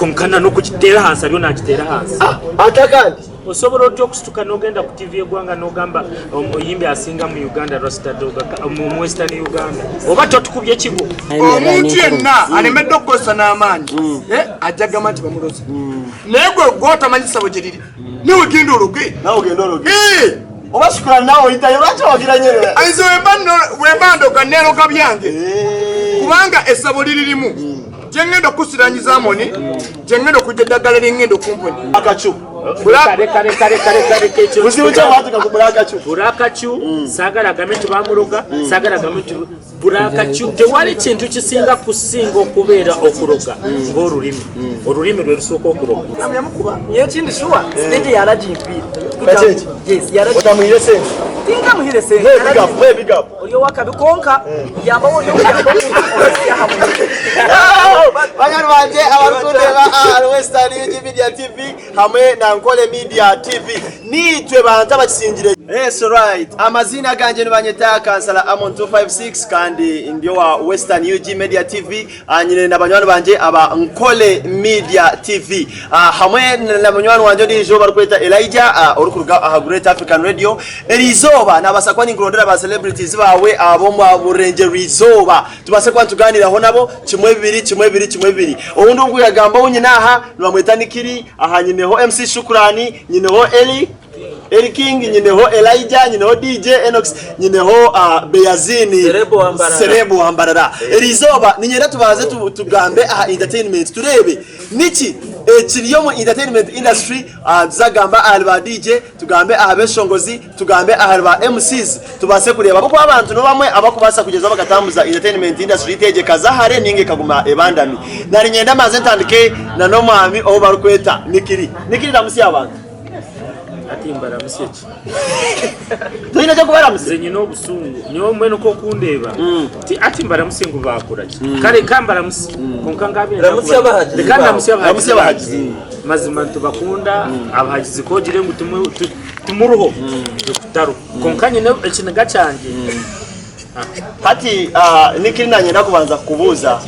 Kwonka na n'okugiteera ahansi ariyo naagiteera ahansi. Ata kandi? Osobola otya okusituka n'ogenda ku TV y'eggwanga n'ogamba omuyimbi asinga mu Uganda Rasta Dog mu Western Uganda oba totukubye ekigwo? Omuntu yenna alemedde okukozesa n'amaanyi ajja kugamba nti bamuloze. Naye gwe gwotamanyi ssabo gye liri niwe genda ologe. Nawe ogenda ologe. Eh! Oba shukura nawe oyitayo lwaki owagira nyo? Nze wemba ndoga neroga byange kubanga essabo liri limu gyengenda okusiranyiza amoni gyengenda okujja eddagala lyengenda okumponya. Akacu. Burakacu saagala agambe nti bamuloga saagala agambe nti Burakacu tewali kintu kisinga kusinga okubeera okuloga ng'olulimi olulimi lwe lusooka okuloga. Ekindi shuwa sente yaragimpire. Yes, yaragi. Otamuhire sente. Tinkamuhire sente. Mwe big up, mwe big up. Ori owakabi konka yamba ori Banywanyi bangye abarikundeba aha Western UG Media TV hamwe na Nkole Media TV niitwe bantu abakisingire. Yes right. Amaziina agangye nibanyeta Kansala Amon 256 kandi ndi owa Western UG Media TV nyine na banywani bangye aba Nkole Media TV hamwe na munywani wangye ondiijo barikweta Elijah orikuruga aha Great African Radio. Eriizooba nabaasa kuba ninkurondera ba celebrities baawe ab'omu burengyerwa izooba tubaase kuba nitugaaniiraho nabo kimwe bibiri kimwe bibiri kimwe bibiri. Ou ndikugamba ou nyine aha nibamweta Nikiri, aha nyineho MC Shukrani, nyineho Eli, Eli King, nyineho Elijah, nyineho DJ Enox, nyineho Beyazini Serebu wa Mbarara. Eri izooba niinyenda tubanze tugambe aha entertainment tureebe niki ekiri omu entertainment industry. Tuza kugamba ahari ba DJ, tugambe aha beshongozi, tugambe ahari ba MCs tubaase kureeba ahabw'okuba abantu nibo bamwe abarikubaasa kugyezaho bakatambuza entertainment industry yaitu egi ekaza hare nainga ekaguma ebandami. Nari niinyenda mbanze ntandike na n'omwami ou barikweta Nikiri. Nikiri ramutsya abantu. Hati mbaramutsye ki? Toine eky'okubaramutsya? Nze nyine obusungu. Nyowe mbwenu ku okundeeba, ti ati mbaramutsye ngu baakora ki? Kare ka mbaramutsye, kwonka nkabaire Ramutsya abahagizi Reka baawe. ndamutsye abahagizi Ramutsya abahagizi. bangye. Mazima nitubakunda, abahagizi ku ogire ngu timuriho, tikutariho. Kwonka nyine ekiniga kyangye. Hati Nikiri nanyenda kubanza kukubuuza,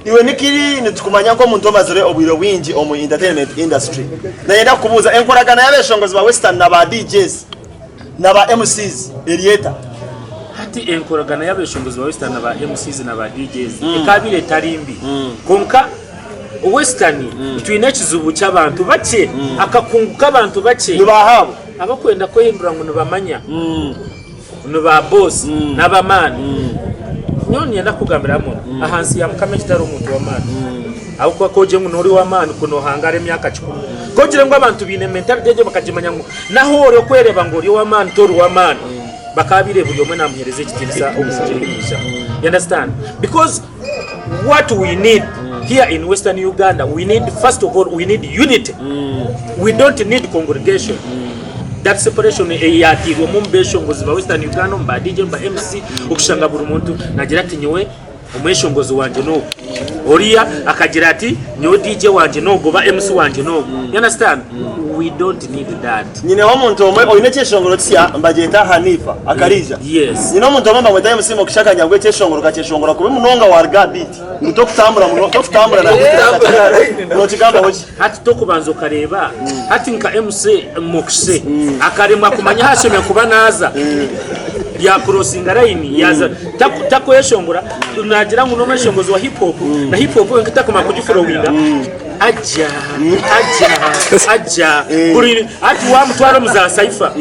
iwe Nikiri nitukumanya nk'omuntu omazire obwire bwingi omu entertainment industry. Nanyenda kukubuuza enkoragana y'abeshongozi ba western na ba DJs na ba MCs eri eta? Hati enkoragana y'abeshongozi ba western na ba MCs na ba DJs ekabaire etari mbi kwonka western twine ekizibu ky'abantu bakye, akakungu k'abantu bakye Ni baaha abo? abakwenda kwehindura ngu nibamanya. Ni ba boss n'abamaani. Nyowe niinyenda kukugambira hamwe ahansi ya Mukama eki tariho muntu w'amaani. Ahabw'okuba ku ogire ngu n'ori ow'amaani ku noohangaara emyaka kikumi. Ku ogire ngu abantu baine mentality egyo bakagimanya ngu n'ahu ori okwereeba ngu ori ow'amaani tori w'amaani, bakaabaire buri omwe naamuheereza ekitiinisa omu kirikwija. You understand? Because what we need here in Western Uganda, we need first of all we need unity. We don't need congregation. That separation eyatiirwemu omu beshongozi ba Western Uganda, omu ba DJ, omu ba MC, okushanga buri muntu nagira ati nyowe omweshongozi wangye n'ogu. Oriya akagira ati nyowe DJ wangye n'ogu oba MC wangye n'ogu. You understand? We don't need that. Nyineho omuntu omwe oine ekyeshongoro kisya nibagyeta Hanifa Akariija. Yes. Nyine omuntu omwe nibamweta MC Mokisha akanyabwa ngu ekyeshongoro okakyeshongora kubi munonga waruga aha beat ngu tokutambura muno tokutambura na beat nokigambaho ki? Hati tokubanza okareeba hati nka MC Mokishe akaremwa kumanya ahu ashemereire kuba naaza ya crossinga line yaaza takweshongora naagira ngu n'omweshongozi wa hip hop na hip hop wenka takumanya kugiforowinga. Aja, aja, aja. Buri hati wamutwara omu za saifa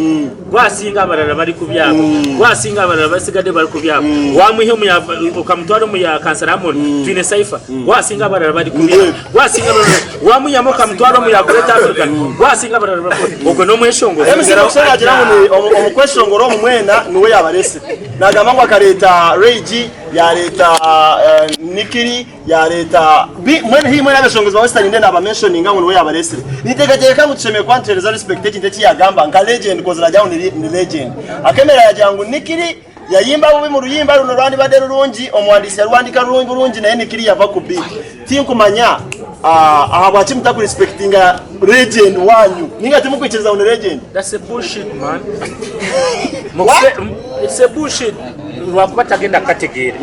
gwasinga abarara bari kubyabo gwasinga abarara basigadde bari kubyabo wamwiha omu ya okamutwara omu ya kansara Amon twine saifa gwasinga abarara bari kubyabo gwasinga abarara wamwihamu okamutwara omu ya Great African gwasinga abarara bari kubyabo ogwo n'omweshongozi MC Mugisha nagira ngu ni omu omu kweshongora omu mwena niwe yabaresire. Nagamba ngu akareeta Ray G, yareeta Nikiri, Yaareeta bi, mbwenu haihi mwena abeshongozi ba Western Indian aba mentioninga ngu niwe yaabareetsire. Ninteekateeka ngu tushemereire kuba nituheereza respect ekintu eki yaagamba nka legend coz naagira ngu ni ni legend. Akeemerera yaagira ngu Nikiri yayimba bubi mu ruyimba runo rwandibadde rurungi, omuwandiisi yaruwandiika rurungi burungi naye Nikiri yava ku beat. Tinkumanya ahabwaki mutakurespectinga legend waanyu ninga timukwikiriza ngu ni legend. That's a bullshit man. Mukuse, it's a bullshit. Lwakuba tagenda kukategeera.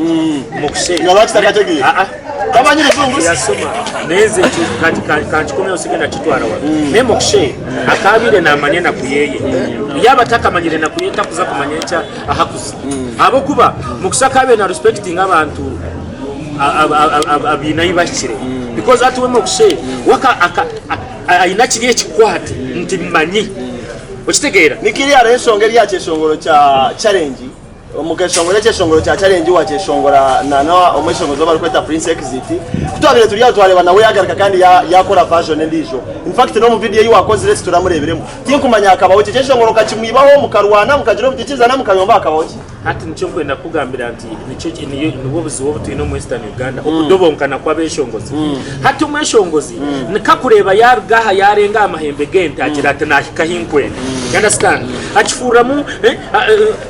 Mukuse. Nga lwaki takategeera? Ah ah. Tamanyi rujungu? Yasoma naye nze ekyo kati kankikomeho sigenda kitwara wala. Naye Mokshe akaabaire naamanya enaku yeye. Yaaba atakamanyire enaku yeye takuza kumanya ekya ahakuza. Ahabw'okuba Mokshe akaabaire na respectinga abantu abaine ahi bahikire. Because hati we Mokshe we aine kiri ekikwate nti mmanyi. Okitegeera? Nikiri hariho enshonga eri aha kyeshongoro kya challenge. Omu keshongoro ekyeshongoro kya challenge wakyeshongora na na omweshongozi ou barikweta Prince Exit. Ku twabaire turi aho twareeba nawe yagaruka kandi ya yakora version endiijo. In fact n'omu video ei wakozire tituramureebiremu. Tinkumanya hakabaho ki? Ekyeshongoro okakimwibaho mukarwana mukagira obutaikirizana mukayomba hakabaho ki? Hati nikyo nkwenda kukugambira nti nikyo niyo nibwo buzibu obu twine omu Western Uganda okudobonkana kw'abeshongozi. Hati omweshongozi nikakureeba yaruga aha yarenga aha mahembe g'ente agira ati nahika ahi nkwenda. You understand? Akifuuramu eh,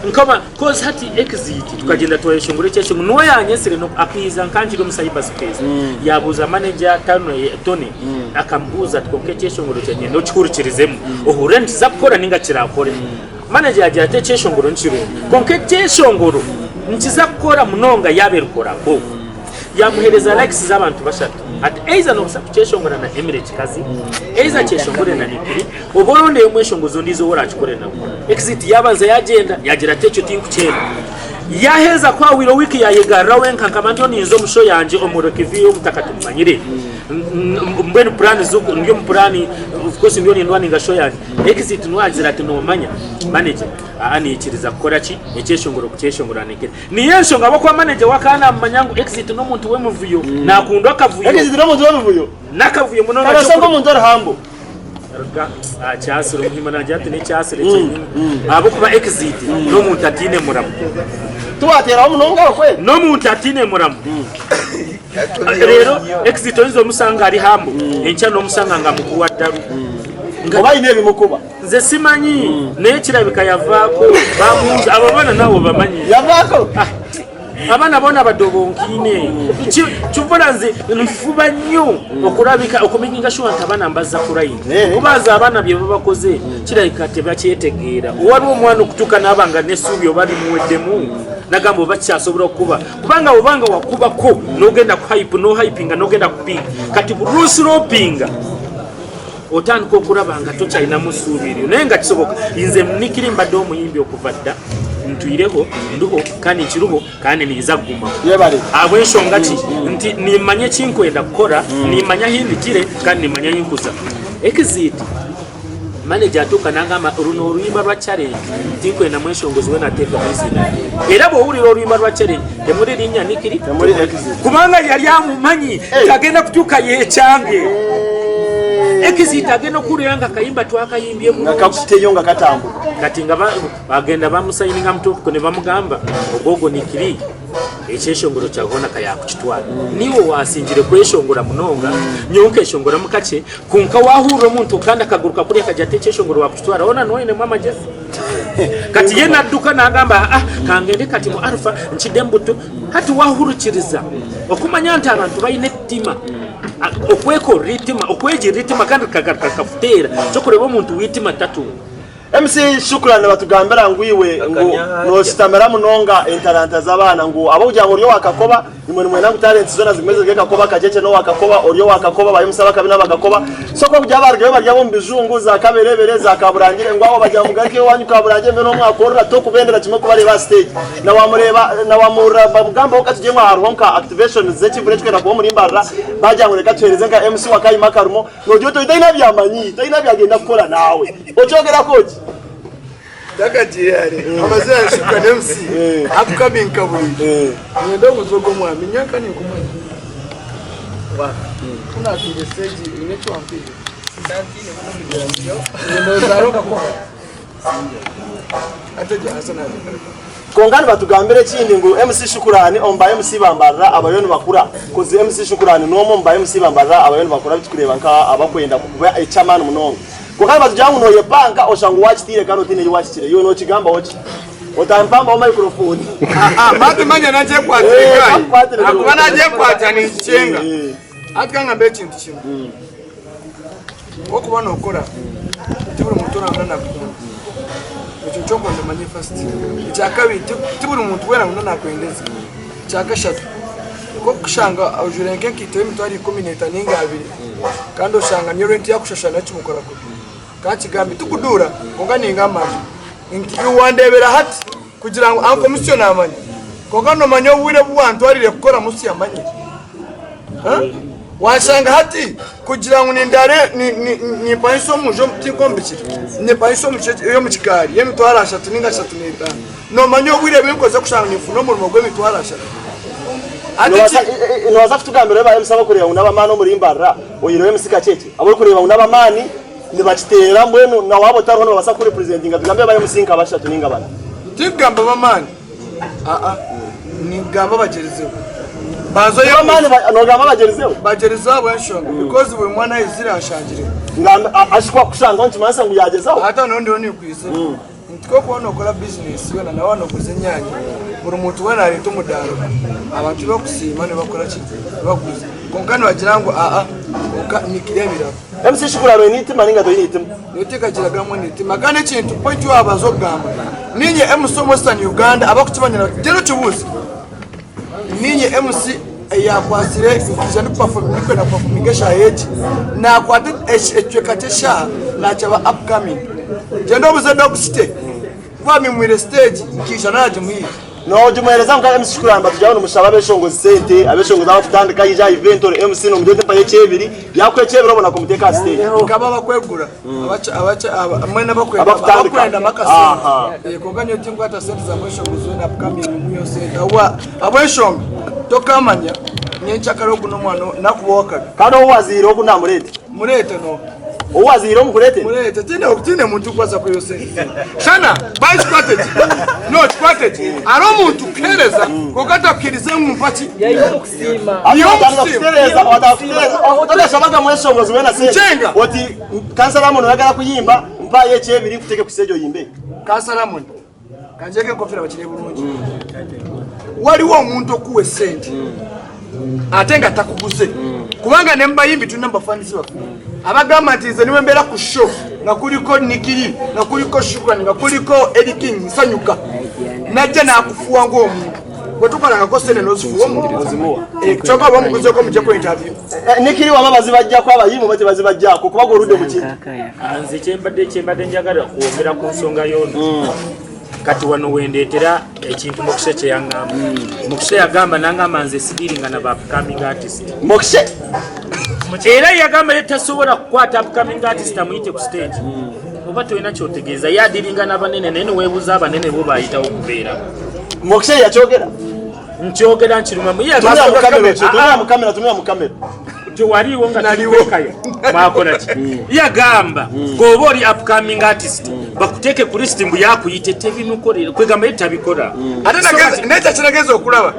Nkaba coz hati exit tukagyenda twayeshongora ekyeshongo niwe yanyetsire no akaiza nkankiri omu cyber space yabuuza manager Tano Tony akamubuuza ati kwonka ekyeshongoro kyangye nyenda okihurikirizemu ohurire nikiza kukora ninga kirakore manager yagira ati ekyeshongoro nikirungi kwonka ekyeshongoro nikiza kukora munonga yaaba eri collabo Yamuhereza likes z'abantu bashatu ati either nobusa kukyeshongora na Emily Kikazi, either kyeshongore na Nikiri oba orondeyo omweshongozi ondiijo ou orakikore nawe. Exit yabanza yagyenda yagira ati ekyo tinkukyenda. Yaheza ku hahwire wiiki yayegarura wenka nkaba ndiyo ninza omu show yangye omu Rocky omutaka tumumanyire mbwenu plan z'oku ndi omu plan of course ndiyo nindwaninga show yangye. Exit niwe agira ati nomanya manager aa niikiriza kukora ki ekyeshongoro kukyeshongora na Nikiri. Niyo enshonga ahabw'okuba manager we akaba namumanya ngu Exit n'omuntu w'emivuyo, nakundwa akavuyo. Exit n'omuntu w'emivuyo? N'akavuyo munonga. Kandi ashanga omuntu ari humble. Ruga aha kyasire, omuhima nagira ati n'ekyasire kyenyini. Ahabw'okuba Exit n'omuntu ataine muramu. Tiwateeraho munonga aho kweli? N'omuntu ataine muramu. Reero Exit oyinza omusanga ari humble, enkya n'omusanga nga mukuwa ddalu. Oba aine ebimukuba. Nze simanyi naye kirabika yavaako bamuuza abo abaana naawe obamanyi. Yavaako? Ah, abaana boona badobonkiine kyova nze nfuba nnyo okulabika okumakinga sure nti abaana mbazza ku line Eh. kuba nze abaana bye babakoze kirabika tebakyetegeera waliwo omwana okutuuka naaba nga n'essuubi oba limuweddemu nagamba oba kikyasobola okukuba kubanga obanga wakubako nogenda ku hype nohypinga nogenda ku peak kati buli lwosilopinga Otandika okuraba nga tokyalinamu ssuubi eryo naye nga kisoboka. Nze Nikiri mbadde omuyimbi okuva dda, ntwireho, nduho kandi nkiruho kandi ninza kugumaho. Yebare. Ahabw'enshonga ki? Nti nimanya eki nkwenda kukora, nimanya ahi ndugire kandi nimanya ahi nkuza. Exit, manager atuuka nangamba runo oruyimba rwa challenge tinkwenda mweshongozi weena ateekemu eiziina rye. Era bw'owulira oruyimba rwa challenge temuri rinya Nikiri, Temuri Exit. Kubanga yari amumanyi nti agenda kutuuka yekyange. Exit agenda okuwulira nga akayimba twakayimbye Nga bulungi. kakuteyo nga katambuka. Kati nga bagenda bamusayininga mutuufu ne bamugamba ogwogwo nikiri ekyeshongoro kyawe hoona kayakukitwara. Niiwe owasingire kweshongora munonga, nyowe nkeshongoramu kakye, kwonka wahurira omuntu kandi akaguruka kuriya akagira ati ekyeshongoro wakukitwara hoona niwe oinemu amagyezi. Kati ye nadduka nagamba ah kangende kati mu Alpha nkidemu buto. Hati wahurikiriza okumanya nti abantu baine etima, okwekorera eitima, okwegirira eitima kandi rikagaruka rikakuteera, ky'okureeba omuntu w'eitima tatunga. MC Shukran nibatugambira ngu iwe ngu noshitamira munonga entaranta z'abaana ngu ahabw'okugira ngu ori owa Kakoba imwe nimwenda ngu talents zoona zigume ziri Kakoba, Kagyekye n'owa Kakoba, ori owa Kakoba, Bahimusa Bakabi n'aba Kakoba so ku orikugira abarugayo bari ab'omu bijungu za Kaberebere za Kaburangire ngu abo bagira ngu mugarukeyo owanyu Kaburangire mbwenu omwakorera tokubendera kimwe kubareeba aha stage. Na wamureeba na wamuhurira bamugambaho ka tugye ngu hariho nka activations z'ekivure ekikwenda kuba omuri Mbarara bagira ngu reka tuhereze nka MC wa Kayima akarimo nogira oti oyu taine abu yamanyiire taine abu yagenda kukora naawe. Okyogerako ki? Ntakagiire hare amazina Shukran MC upcoming Kabuye niinyenda obuuze ogwo omwami nyowe nka ninkumanya ku naatwire stage haine eki wampaire? Ndowooza hariho okakuha. Kwonka nibatugambira ekindi ngu MC Shukurani omu ba MC ba Mbarara abariyo nibakura coz MC Shukurani n'omwe omu ba MC ba Mbarara abariyo nibakura abu turikureeba nka abakwenda kuba eky'amaani munonga. Kwonka nibatugira ngu noyepanka oshusha ngu wakitiire kandi otiine ei wakikire. Iwe nokigambaho ki? Otampambaho microphone. Mati manya nagyekwatire nkahi ahakuba nagyekwatira ninkikyenga. Hati kangambe ekintu kimwe. Okuba nokora ti buri muntu orahurira nakukunda ekyo nikyo nkwenda omanye first. Ekyakabiri ti buri muntu weena arahurira nakwendeza. Ekyakashatu ku Nk'okushanga ojwaire nk'enkaito y'emitwaro 15 ninga abiri kandi oshanga niyo rent yakushashura nayo kimukora kubi. Kankigambe tikuduura kwonka ningamba nti iwe wandeebera hati kugira ngu Uncle Musyo namanya kwonka nomanya obwire obu wantwarire kukora Musyo amanye? Wanshanga hati kugira ngu nindare nimpangisa omunju tinkombekire nimpangisa omunju ey'omu kikaari y'emitwaro ashatu ninga 35 nomanya obwire obunkoze kushanga ninfuna omurimo gw'emitwaro ashatu. Nobaasa kutugambira ba MC abarikureeba ngu n'abamaani omuri Mbarara oyihireho MC Kakyekye abu orikureeba ngu n'abamaani nibakiteera mbwenu na waaba otariho nibabaasa kukurepresentinga tugambe ba MC nka bashatu ninga bana. Tinkugamba b'amaani aa ningamba abagyerizeho. Banza Ab'amaani oyebuuze. nogamba abagyerizeho? Bagyerizeho ahabw'enshonga because buri mwana aizire anshangire. Ashikwa kukushangaho nikimanyisa ngu yagyezaho? Hati aho ndiho ninkwizira. Nti ku orikuba nookora bizinesi yoona na waaba nooguza enyaanya, buri muntu weena naareeta omudaara gwe. Abantu tibarikusiima nibakora ki? Nibaguza. Kwonka nibagira ngu aa kwonka nikireebirabo. MC Shukurani oine eitima ninga toine eitima? Nyowe tinkagiraga mbwenu eitima. Kandi ekintu point waabanza okugamba, niinye MC omu Western Uganda abarikukimanyira gyenda okibuuze. Niinye MC eyakwatsire nkaija ndikwenda kupafominga eshaaha egi, naakwata ekicweka ky'eshaaha naakyaba upcoming. Gyenda obuuze Dog City ku baamimwire siteegi nkaija naagimuhiga. Noogimuheereza nka MC Shukurani tugira ngu nimushaba abeshongozi sente, abeshongozi abakutandika yaija aha event ori MC nomugira oti mpayo ekyebiri, yaakuha ekyebiri obona kumuteeka aha siteegi. Nkabo abakwegura mbwenu abakwendamu akasente kwonka nyowe tinkwata sente za mweshongozi weena upcoming muheyo sente ahabw'enshonga tokamanya nyenkyakare ogu n'omwana nakuba owakabi. Kandi ou wazaire ogu namureete? Mureete n'oha? Ou wazaire omukureete? Mureete tiine muntu orikubaasa kuheyo sente. Shana bahe kikwate gye no kikwate gye hariho omuntu kuheereza kwonka atakuherize ngu mpa ki? Otashabaga mweshongozi weena sente oti Kansala Amon oyagala kuyimba mpayo ekyebiri nkuteeke ku siteegi oyimbe. Kansala Amon kangyeko enkofira bakirebe burungi. Waliwo omuntu okuwa esente ate nga takuguze kubanga ne mubayimbi tulina mubafanisi baffe abagamba nti nze niwe mbeera ku show nga kuliko Nikiri nga kuliko Shukrani nga kuliko Eddy King nsanyuka najja nakufuwa ng'omuntu Bwe tukolangako sente n'ozifuwa omuntu Ozimuwa. Eh, kyokka oba omuguzeeko mujjeko interview. Eh, Nikiri wama bazibajjako abayimu oba tebazibajjako kuba gwe oludde mu kintu. Ah, nze kyembadde kyembadde njagala kwongera ku nsonga yono kati wano wendeetera ekintu mukise kye yaŋŋamba mukise yagamba nangamba nze sidiringa na ba upcoming artist Mokishe. era yagamba ye tasobola kukwata upcoming artist amuyite ku stage oba tolina kyotegeeza ye adiringa n'abanene naye neweebuza abanene bo bayitawo kubeera Mokishe yakyogera. Nkyogera nkiruma mu ye Tunula mu kamera, tunula mu kamera, tunula mu kamera. Tewaliwo nga tukwekaya. Mwakola ki? Yagamba gwoba oli upcoming artist bakuteeke ku list mbu yakuyite tebimukolera kwegamba ye tabikola. Ate naye kyenagenze okulaba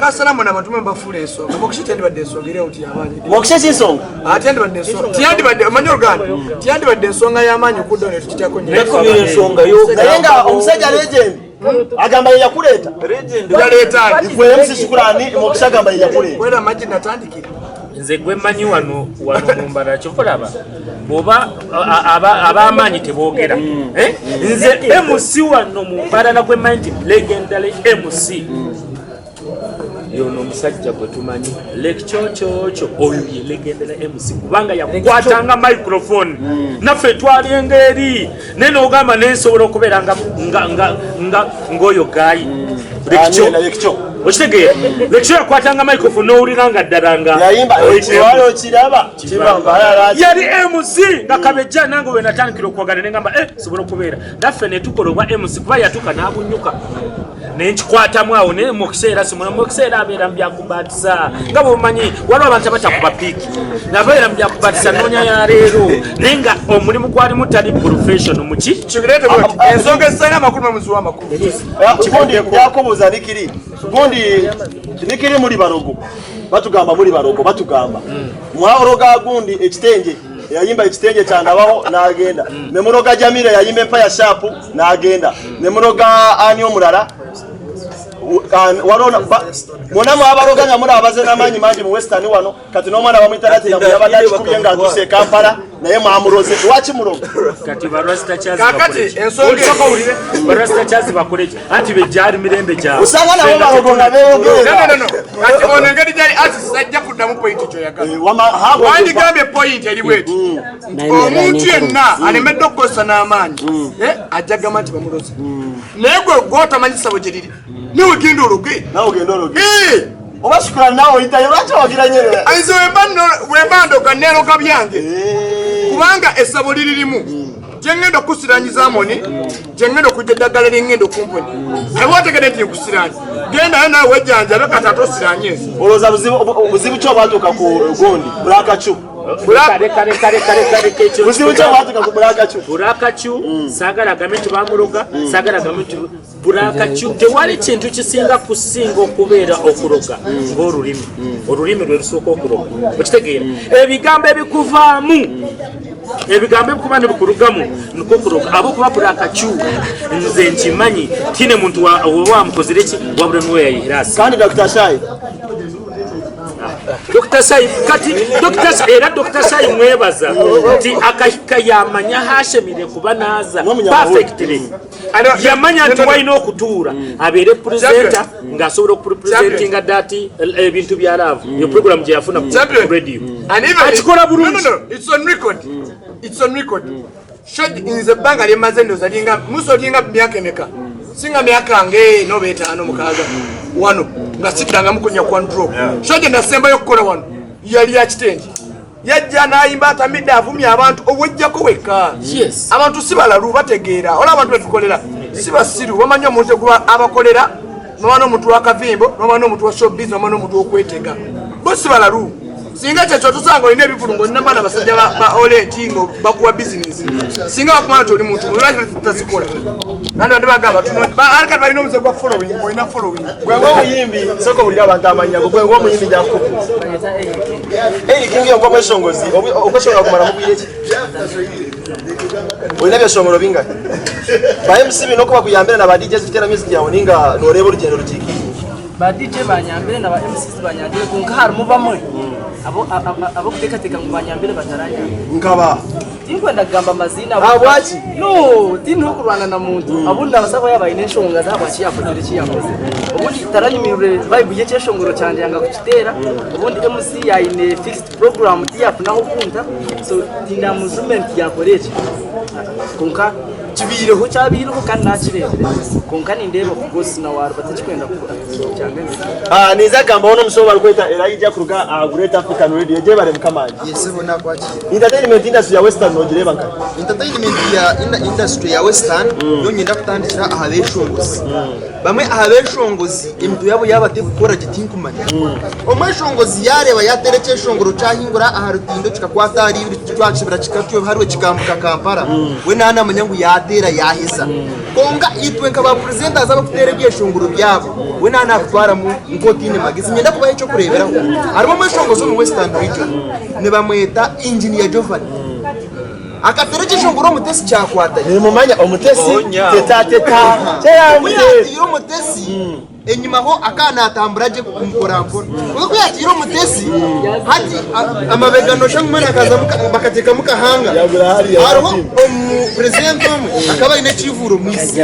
kasalamu nabantu mwe bafuula ensonga mokishe teyandibadde ensonga era nti yamaanyi. Mokishe si nsonga. Ate yandibadde ensonga tiyandibadde omanyi oluganda tiyandibadde ensonga y'amaanyi okudda ne tukityako nnyo. Naye nga omusajja legend agamba ye yakuleeta. Yaleeta ani? Gwe MC Shukurani Mokishe agamba ye yakuleeta. Wera amagye natandikira. Nze gwe mmanyi wano wano mu Mbarara kyova olaba bw'oba ab'amaanyi teboogera. Nze MC wano mu Mbarara gwe mmanyi nti legendary MC. Yono omusajja gwe tumanyi lekicocooco oyo ye legendary MC kubanga yakwatanga microphone naffe twalinga eri naye n'ogamba naye nsobola okubeera ng'oyo gaayi Lekicyo. Okitegeera lekicyo yakwatanga microphone n'owulira nga ddala nga Yayimba ekiwalo kiraba kiba mbalala. Yali MC nga kabejja nange we natandikira okwagala ne ngamba nsobola okubeera naffe ne tukola obwa MC kuba yatuuka n'abunyuka ne nkikwatamu awo naye mu kiseera si muno mu kiseera abeera mu byakubatisa nga bw'omanyi waliwo abantu abatakuba piiki nabeera mu byakubatisa noonya ya leero naye nga omulimu gwalimu tali professional muki Kireete bwoti ensonga ezitalina amakulu mwe muziwa amakulu. Gundi yakubuuza Nikiri gundi Nikiri muli balogo batugamba muli balogo batugamba mwaloga gundi ekitenje yayimba ekitenje kyandabaho n'agenda ne muloga Jamila yayimba empaya sharp n'agenda ne muloga ani omulala Waliwo mwona mwabaroga nga muri abaze n'amaanyi mangi mu Western wano kati n'omwana bamwita Latina mbu yabadde akikubye nga atuuse e Kampala naye mwamuroze lwaki muroga? Kati ba Rasta Charles Kakati bakole ki? ensonga Osooka owulire ba Rasta Charles bakole ki? Anti bejja mirembe gyabwe. Osanga nabo barogo nga beeyogerera. No, no, no, no. Kati ono engeri gyali artist ajja kuddamu point gyoyagala. Eh, wama- ha, Wandigambye point eri bweti. Nti omuntu yenna alemedde okukozesa n'amaanyi eh, ajja gamba nti bamuloze. Naye gwe gwotamanyi ssabo gye liri. Niwe genda ologe. Nawe ogenda ologe. Eh! Oba Shukran nawe oyitayo lwaki owagira nnyo era? Nze wemba ndoga neeroga byange. Kubanga essabo liri limu. Gye ŋŋenda okusiranyiza Amoni, gye ŋŋenda okujja eddagala lye ŋŋenda okumponya. Naye bw'otegedde nti nkusiranya, gendayo nawe wejjanjabe kati ate osiranye nze. Olowooza buzibu ki obwatuuka ku gundi Black Chu? Reka reka reka reka reka ekyo. Buzibu ki obwatuuka ku Black Chu? Black Chu saagala agambe nti bamuloga, saagala agambe nti Black Chu tewali kintu kisinga kusinga okubeera okuloga ng'olulimi. Olulimi lwe lusooka okuloga. Okitegeera? Ebigambo ebikuvaamu ebigambo ebikuba nibikurugamu nikwo kuroga ahabw'okuba Black Chu nze nkimanyi tihaine muntu oba wamukozire ki wabura niwe yayihire aha simu. Kandi Dokita Shai. Dokita Shai kati Dokita Shai era Dokita Shai mwebaza nti akahika yamanya ahu ashemereire kuba naaza perfectly. Yamanya nti walina okutuura abeere presenter ng'asobola okupresentinga that ebintu bya love eyo program gye yafuna ku radio akikola bulungi. No, no, no. It's on record. It's on record. Should nze ebbanga lye mmaze ndowooza linga musa olinga myaka emeka singa myaka nge noba etaano mukaaga wano nga siddangamu kunya kwa drop so gye nasembayo okukola wano yali ya kitengi yajja n'ayimba atamidde avumye abantu owejjako wekka abantu si balalu bategeera ola abantu betukolera si basiru bamanyi omuntu eguba abakolera noba n'omuntu wakavimbo noba n'omuntu wa showbiz noba n'omuntu wokwetega bo si balalu singa kyekyo tusanga olina ebivulu ngaolina baana basajja ba oleti nga bakuwa bizinesi singa bakumanya nti oli muntu lwaki tazikola nandi bandi bagamba kati balina omuze gwa following olina following Gwe ng'omuyimbi sooka owulire abantu amannya go gwe ng'omuyimbi njakukubuuza Eric ngiyo ng'omweshongozi okweshongola kumala mubwire ki olina ebyeshongoro bingahi ba MC bino ko bakuyambira na ba DJs kutera music yawe ninga noreba orugendo rukikiire Ba DJ banyambire na ba MCs banyambire kwonka harimu bamwe abarikuteekateeka ngu banyambire bataranyamba. Nkaba? Tinkwenda kugamba amaziina. Ahabwaki? No, tindiho kurwana na muntu. Obundi naabaasa kuba yaaba aine enshonga ze ahabwaki yaakozire eki yaakozire. Obundi taranyumirwe vibe y'ekyeshongoro kyangye yanga kukiteera. Obundi MC aine fixed program tiyafuna ah'okunta. So tindamujume nti yaakora eki. Kwonka Kibaireho kyabaireho kandi nakireebire kwonka nindeeba of course na waruba tikikwenda kukora kyanga ensi. Ah, ninza kugambaho n'omushaho barikweta Elijah kuruga aha Great African Radio. Gyebare mukama wangye. Yes, sebo nakwakira. Entertainment industry ya Western nogireeba nkahi? Entertainment ya industry ya Western nyowe niinyenda kutandikira aha beshongozi. Bamwe aha beshongozi emitwe yaabo yaaba terikukora gye tinkumanya. Omweshongozi yaareeba yaateera ekyeshongoro kyahingura aha rutindo kikakwata ahari ibiri twakibira kikatyo hariwe kikambuka Kampala, we naaba naamanya ngu yaateera yaaheza. Kwonka itwe nka ba presenters abarikuteera ebyeshongoro byabo, we naaba naakutwaramu nk'otaine magezi. Niinyenda kubaha eky'okureeberaho. Harimu omweshongozi omu Western Region nibamweta Engineer Jovan. Akateera ekyeshongoro Omutesi kyakwata. Nimumanya Omutesi teta teta Ku yaatiire Omutesi, Enyimaho akaba naatambura gye mporampora. Kwonka ku yaatiire omutesi, hati amabega nooshusha ngu mbwenu hakazamu bakateekamu kahanga. Hariho omupurezidenti omwe akaba aine ekiivuuro omu isi.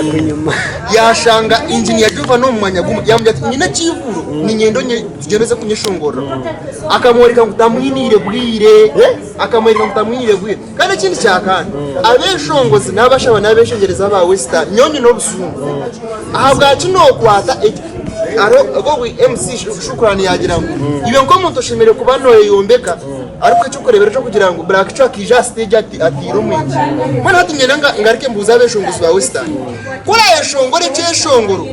Yaashanga injiniya Jovani omu mwanya gumwe yaamugira ati, Nyine ekiivuuro, niinyenda tugyende oze kunyeshongoreraho. Akamworeka ngu tamwiniire bwire. Akamworeka ngu tamwiniire bwire. Kandi ekindi kya kaana, abeeshongozi n'abashaba n'abeeshengyereza aba Western, nyowe nyine obusungu. Ahabwaki nookwata eki hariho ogu MC Shukrani yaagira ngu iwe nk'omuntu oshemereire kuba nooyeyombeka arikuha eky'okureeberaho ky'okugira ngu Black Chu akaija aha siteegi atiire omwingi. Mbwenu hati niinyenda ngaruke mbuuze abeeshongozi ba Western, ku oraayeshongore ekyeshongoro,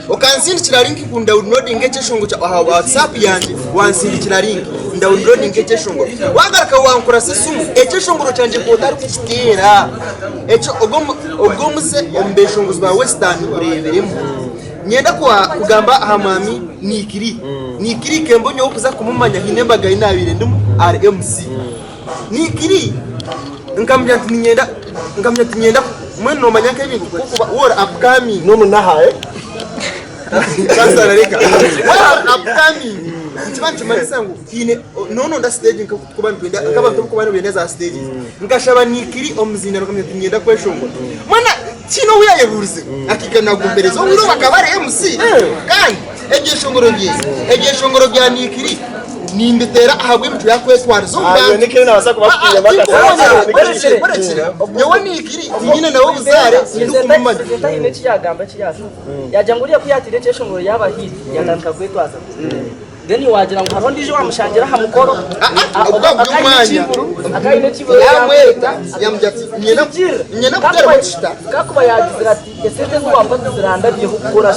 Okansindikira link ngu ndawunirodinge ekyeshongoro kyawe aha WhatsApp yangye, wansindikira link ndawunirodinga ekyeshongoro. Wagaruka wankurasa esimu, ekyeshongoro kyangye ku otarikukiteera. Ekyo ogwo ogwo omuze omu beshongozi ba Western gureebiremu. Niinyenda kugamba aha mwami Nick Lee. Nick Lee kembo nyowe kuza kumumanya haine embaga ei naabaire ndimu ahari MC. Nick Lee nkamugira nti niinyenda nkamugira nti niinyenda mbwenu noomanya nk'ebintu ku orikuba waaba ori upcoming. N'omunaha, eh? Kansala reka. Waba upcoming nikiba nikimanyisa ngu haine nononda stage nkokutukuba nitwenda nk'abantu abarikuba nibenda za stages. Nkashaba Nikiri omuzindaaro nkamugira nti niinyenda kweshongora. Mbwenu tihaine ou yaayebuurize akaija naagumpereza obwire obu akaba ari MC kandi ebyeshongoro bye ebyeshongoro bya Nikiri nimbiteera ahabw'emicwe yakwetwariza omu Ayo bantu. Nikiri nabaasa kuba akutwiremu akasente. Borekire nyowe Nikiri tinyine nawe obuzaare tindikumumanya. Presenter haine eki yagamba eki yashoma. Yagira ngu oriya ku yatiire ekyeshongoro yaaba hit yatandika kwetwaza kubi. Then wagira ngu hariho ondiijo owamushangira aha mukoro Ogwo guri omwanya akaine ekiburo yamweta yamugira ati "Niinyenda- niinyenda kuteeraho ekishita Kakuba yagizire ati esente ezi wampa tizirandabyeho kukora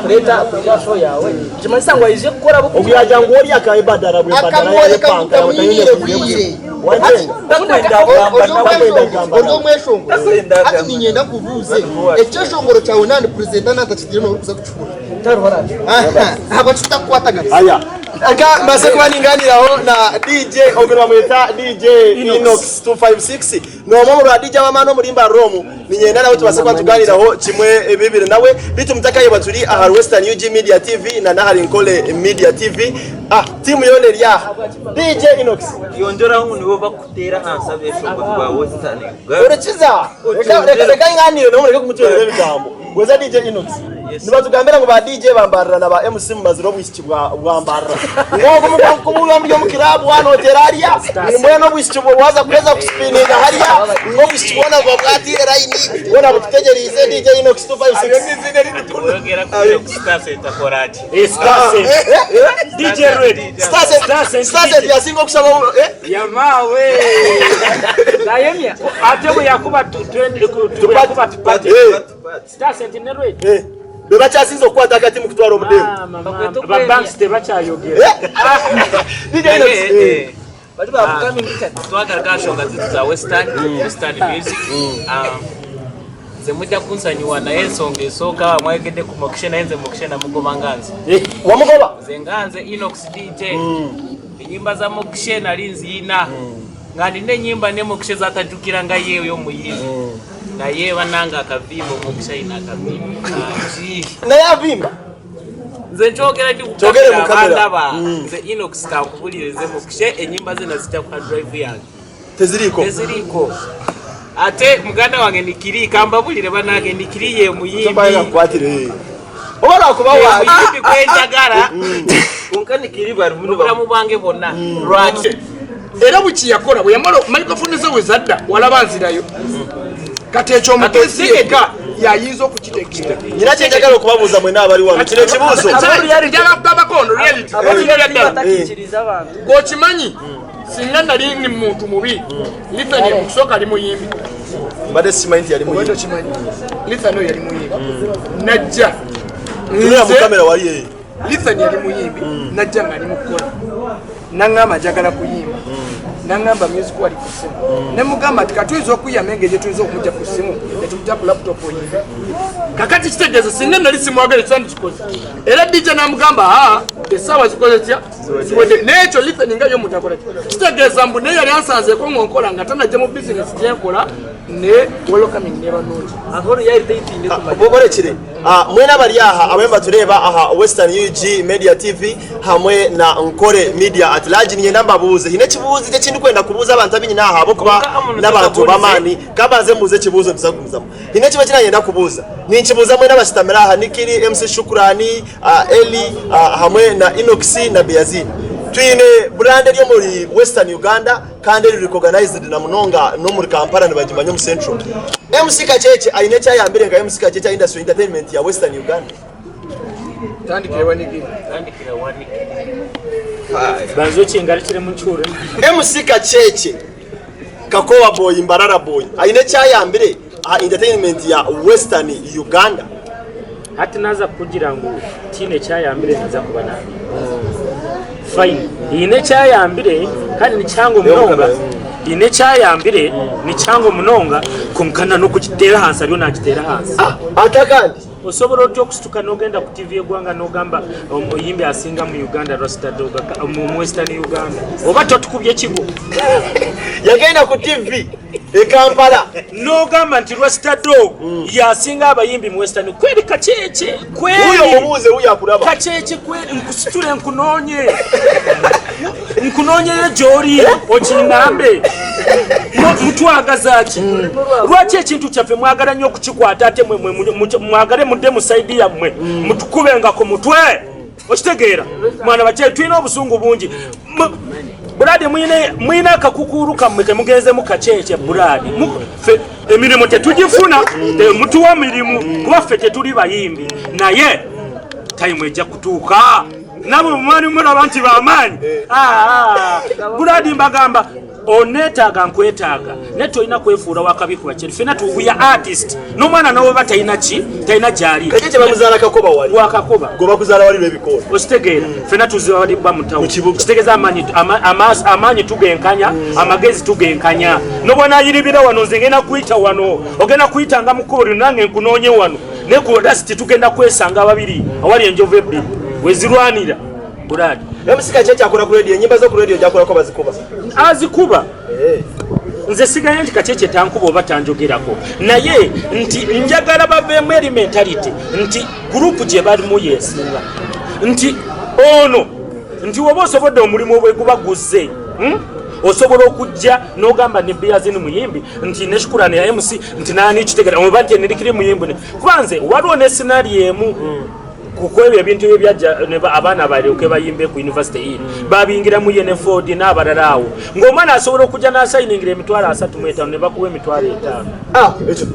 kureeta kwija aha show yaawe nikimanyisa ngu aije kukora Ogu yagira ngu ori akaebadara bwebadara akamworeka ngu yayepanka tamwiniire bwire. Ori omweshongoro hati niinyenda nkubuuze ekyeshongoro kyawe nandi purezenta natakitiire nooba orikuza kukikora ahabwaki tutakukwataganisa? Aya. Reka mbaase kuba ningaaniiraho na DJ ogu nibamweta DJ Inox 256 n'omwe omu ba DJ ab'amaani omuri Mbarara omu. Niinyenda nawe tubaase kuba nitugaaniiraho kimwe bibiri nawe. Beitu mutakayebwa turi ahari Western UG Media TV na n'ahari Nkole Media TV. Ah, tiimu yoona eri aha. DJ Inox. Yongyeraho ngu nibo bakuteera ahansi abeeshongozi ba Western Uganda. Hurikiza! Reka reka reka nganiire nawe mureke kumutwerera ebigambo. Gweza DJ Inox. Nibatugambira ngu ba DJ ba Mbarara na ba MC mumazire obwishiki bwa bwa Mbarara. Ngu ogu muba muri omu club wanoteera hariya, ngu mbwenu obwishiki bwo bwaza kuheza kusipininga hariya, ngu obwishiki bwona buba bwatiire layini, bwona bututegyereize DJ Inox 256. Oyogera ku Inox Star Center akora ki? DJ Red. Star Center yasinga okusaba eh? Yamawe. Nayemya. Ate bwe yakuba bwe yakuba tupate. Star Center ne Red. Eh, be bakyasinze okukwata akati mu kutwara obudemu. Mama, ba banks tebakyayogera. DJ Inox. Eh. Bari bafukaming kati. Twagaruka aha nshonga zaitu za Western, Western music. Nze mujja kunsonyiwa naye ensonga esooka mwayogedde ku Mokishe naye nze Mokishe namugoba nga nze. Wamugoba? Nze nga nze Inox DJ. Enyimba za Mokishe nali nziina. Nga nina enyimba ne Mokishe zatajukira nga ye oyo omuyimbi. Naye banange akavimba Mokishe ayine akavimba kangi. Naye avimba. Nze nkyogera ndi ku Kyogere mu kamera kamera. abandaba. Nze Inox kankubulire nze Mokishe enyimba ze nazita ku hard drive yange. Teziriiko. Teziriiko. Ate muganda wange Nikiri kambabulire banange Nikiri ye muyimbi. Tobaye akukwatire. Oba lwakuba Ye wa muyimbi gwe njagala Kwonka Nikiri barimu obulamu bwange bwonna. Lwaki? Era bwe yakola bwe yamala microphone ze we zadda walaba nzirayo. Kati ekyo omugezi yekka yayinza okukitegeera. Nyina kye njagala okubabuuza mwena abali wano kino ekibuuzo. Njagala kugambako ono reality. Batakikiriza abantu. Gwokimanyi singa nali ni muntu mubi Lithan mu kusooka ali muyimbi. Mbadde simanyi nti yali Oba muyimbi. tokimanyi Lithan oyo yali muyimbi najja Tunula mu nze kamera wali eyo. Lithan yali muyimbi najja nga ali mu kukola naŋŋamba njagala kuyimba naŋŋamba music wali ku ssimu ne mugamba nti katuyinza okuyama engeri gyetuyinza okumujja ku ssimu netujja ku laptop oyimbe. Kakati kitegeeza singa nali simwagala ekyandikikoze era DJ namugamba aa essaawa zikoze tya ziwedde. N'ekyo Lithan nga yo omuntu akola ki kitegeeza mbu naye yali ansanzeeko ng'onkola nga tanajja mu bizinesi gyenkola ne welcoming neba nungi. Ahoro yari tayitinde kumanya. Borekire. Mwena abari aha abamwe batureba aha Western UG Media TV hamwe na Nkore Media at large ninyenda mbabuuze hine ekibuuzo ekindi kwenda kubuuza abantu abinyina aha ahabwokuba n'abantu b'amaani kabanze mbuuze ekibuuzo nituza kugumizamu hine ekiba kinanyenda kubuuza ninkibuuza mwena abashitamire aha Nikiri MC Shukurani Eli hamwe na Inox na Beyazin. Twine brand eri omuri Western Uganda kandi eri recognized na munonga n'omuri Kampala nibagimanya omu Central. MC Kacheche aine ekyayambire nka MC Kacheche industry entertainment ya Western Uganda. Tandikire wanigiri. Tandikira wanigiri. Banza okingarukiremu nkihure. MC Kacheche Kakoba boy Mbarara boy aine ekyayambire aha entertainment ya Western Uganda. Hati naza kugira ngu tiine ekyayambire niza kuba nabi. Fine. Hiine ekyayambire kandi ni kihango munonga. Hiine ekyayambire ni kihango munonga kwonka na n'okukiteera ahansi ariyo naakiteera ahansi. Ate kandi Osobola otya okusituka n'ogenda ku TV y'eggwanga n'ogamba omuyimbi asinga mu Uganda Rasta Dog mu Western Uganda oba totukubye kigo? Yagenda ku TV. E Kampala. N'ogamba nti Rasta Dog yasinga abayimbi mu Western kweri kakyekye kweri. Wuuyo mubuuze wuuyo akulaba. Kakyekye kweri nkusitule nkunoonye. Nkunoonyeyo gy'oli okingambe. Mutwagaza ki? Lwaki ekintu kyaffe mwagala nnyo okukikwata ate mwe mwagale mudde mu sayidi yammwe mutukubenga ku mutwe? Okitegeera mwana bakyali tulina obusungu bungi. Buladi mwine akakukuulu kammwe temugenzemu kakyekye buladi ffe emirimu tetugifuna temutuwa mirimu kuba ffe tetuli bayimbi naye tayimu ejja kutuuka namwe mwali mulaba nti bamaanyi ah, ah. Buladi mbagamba onetaaga nkwetaaga naye tolina kwefuula wakabi ku bakyeri fena tuguya artist n'omwana nowoba talina ki talina gyali Kakyekye bamuzaala Kakoba wali. Wakakoba. Gwe bakuzaala wali lw'ebikoola. Okitegeera. Fena tuzaalibwa mu tawuni. Mu kibuga. Kitegeeza amaanyi tugenkanya, amagezi tugenkanya. Nobwanayiribira wano nze ngenda kuyita wano. Ogenda kuyitanga mu kkubo lino nange nkunoonye wano. Naye ku lasiti tugenda kwesanga ababiri awali enjovu ebbiri wezirwanira. Brad. MC Kakyekye akola ku radio, ennyimba zo ku radio gyakolako bazikuba. Azikuba. Nze sigaye nti Kakyekye tankuba oba tanjogerako, naye nti njagala baveemu eri mentality nti gurupu gye balimu yesinga, nti ono nti woba osobodde omulimu bwe guba guzze, Osobola okujja n'ogamba ne Biazini muyimbi nti ne Shukurani ya MC nti nani kitegera oba nti Enirikiri muyimbi, kuba nze waliwo ne scenario emu ku ebyo ebintu ebyo byajja ne abaana balyoke bayimbe ku university iyi babingiramu ye ne Ford n'abalala awo ng'omwana asobola okujja n'asayiningira emitwalo 35 ne bakuwa emitwalo 5. Ekyo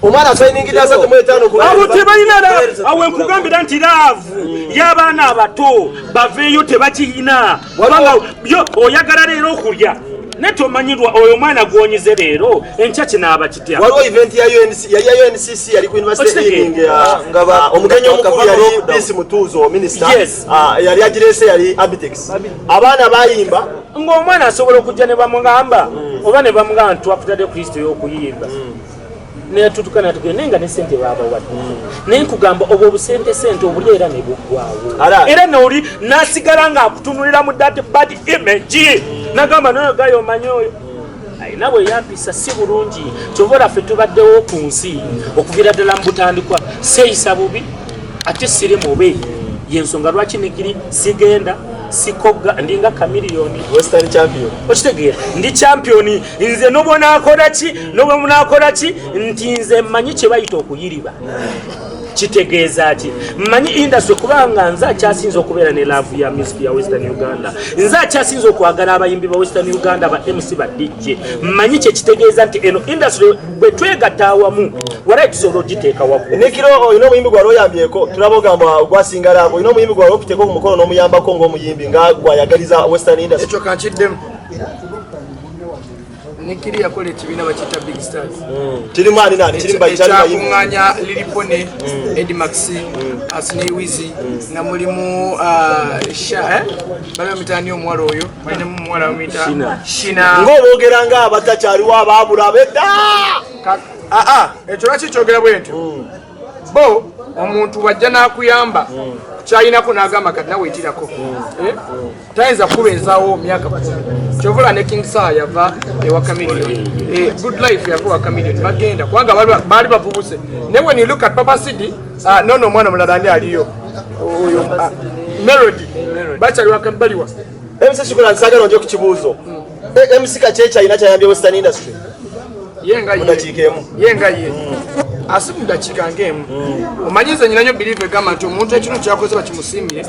omwana asayiningira 35 ku abo tebalina laavu. Awo nkugambira nti laavu y'abaana abato baveeyo tebakiyina, kubanga yo oyagala leero okulya naye tomanyirwa oyo omwana gw'onyize leero enkya kinaaba kitya. Waliwo event ya UNC, yali ya UNCC yali ku university Okitegeera? evening, Nga omugenyi nga omukulu ba yali lockdown. Peace Mutuuzo minister. Yes. Yali agireese yali Abitex. Abaana bayimba. Ng'omwana asobola okujja ne bamugamba oba ne bamugamba nti twakutadde Kristo y'okuyimba. Netutuka natugenda naye nga ne ssente baabawadde. Naye nkugamba obwo obusente sente obuli era ne buggwawo. Ala. Era n'oli n'asigala ng'akutunulira mu that bad image. N'agamba n'oyo gayo omanyi oyo. Alina bwe yampisa si bulungi. Kyova olaba ffe tubaddewo ku nsi okuviira ddala mu butandikwa. Seeyisa bubi ate siri mubi. Y'ensonga lwaki nigiri sigenda sikogga ndinga Chameleone. Western champion. Okitegeera ndi champion nze nobwonakola ki nobwonakola ki nti nze mmanyi kye bayita okuyiriba. Kitegeeza ki? Mmanyi industry kubanga nze akyasinze okubeera ne love ya music ya Western Uganda. Nze akyasinze okwagala abayimbi ba Western Uganda ba MC ba DJ. Mmanyi kye kitegeeza nti eno industry bwe twegatta awamu walayi tusobola ogiteeka waggulu. Nikiro olina omuyimbi gwali oyambyeko, tulaba ogamba gwasinga love, olina omuyimbi gwali okuteeka ku mukolo n'omuyambako ng'omuyimbi nga gwayagaliza Western industry. Ekyo kankiddemu. Nikiri yakola ekibiina bakiyita Big Stars. Kirimu ani nani? Kirimu bayikyali bayimbi. Ekyakuŋŋaanya Lily Pony, Eddie Maxi, Asney Wizzy, nga mulimu, Sha, Bali bamuyita ani omuwala oyo? Balinamu omuwala bamuyita Shina. Shina. Ng'oboogera ng'abatakyaliwo abaabula ab'edda. Ekyo lwaki kyogera bwe ntyo? Bo omuntu wajja n'akuyamba kyayinako n'agamba kati nawe etirako. Tayinza kubeezaawo myaka 10. Kyova olaba ne King Saha yava ewa Chameleone. Good Life yava ewa Chameleone. Bagenda kubanga baali bavubuse. Naye when you look at Papa Cidy, nono omwana omulala ani aliyo? Oyo, Melody. Bakyali wa Chameleone, baliwa. MC Shukura, nsaagala onje ku kibuuzo. MC Kakyekye alina kyayambye Western industry? Ye nga ye. Mu dakiika emu. Ye nga ye. Asi mu dakiika ng'emu. Omanyi nze nyina nnyo believe egamba nti omuntu ekintu kyakoze bakimusiimire.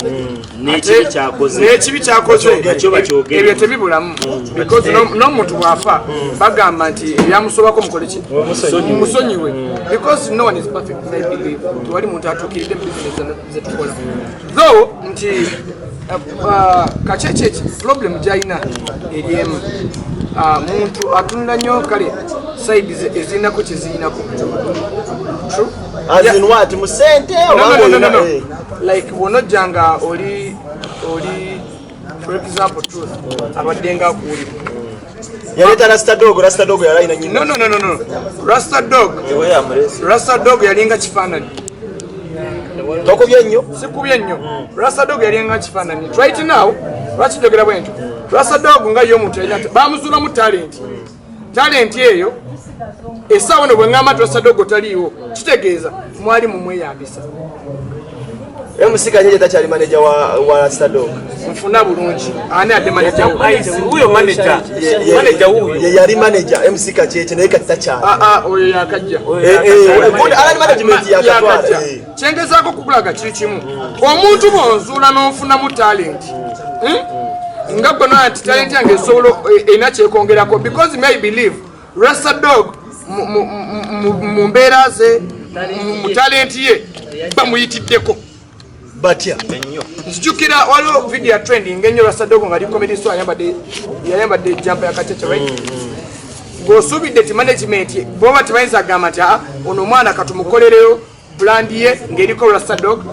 N'ekibi Ate kyakoze. N'ekibi kyakoze. Nakyo bakyogere. Ebyo tebibulamu. Because n'omuntu bw'afa, bagamba nti ebyamusobako mukole ki? Mumusonyiwe. Because no one is perfect, I believe. Tewali muntu atuukiridde mu business ze tukola. Though nti, Kakyekye problem gy'alina eri emu. Muntu atunula nnyo kale side ze ezirinako kye zirinako. True? As in what? Mu ssente No, oba no, no, no, no. ng'olina, Like bw'onojja nga oli for example truth abadde nga akuwulira. Yaleeta Rasta Dog, Rasta Dog yali alina nnyina. No, no, no, no, no. Rasta Dog. Rasta Dog yalinga kifaananyi. Tokubye nnyo? Sikubye nnyo. Rasta Dog yalinga kifaananyi. Right now, lwaki njogera bwe ntyo? Rasta Dog nga ye omuntu yalina bamuzuulamu talent. Talent eyo Essaawa eno bwe ŋŋamba nti Rasta Dog taliiwo kitegeeza mwali mumweyambisa. MC Kanyeje takyali manager wa wa Rasta Dog. Nfuna bulungi. Ani adde manager wo? Huyo manager. Manager huyo. Ye yali manager MC Kacheche naye kati takyali. Ah ah oyo yakajja. Eh eh good Alan management yakatwala. Yakajja. Kyengezaako kukulaga kiri kimu. Omuntu bw'onzuula n'onfunamu talent. Hmm? Nga gwe nti talent yange esobola erina kyekongerako because me I believe Rasta Dog mu mbeera ze mu talenti ye bamuyitiddeko batya nzijukira waliwo video ya trending ennyo Rasta Dog nga ali comedy store ayambadde yayambadde jumper ya Kacheche right mm, mm. ng'osuubidde ti management boba tebayinza kugamba nti ah, ono omwana katumukolereyo brand ye ng'eriko Rasta Dog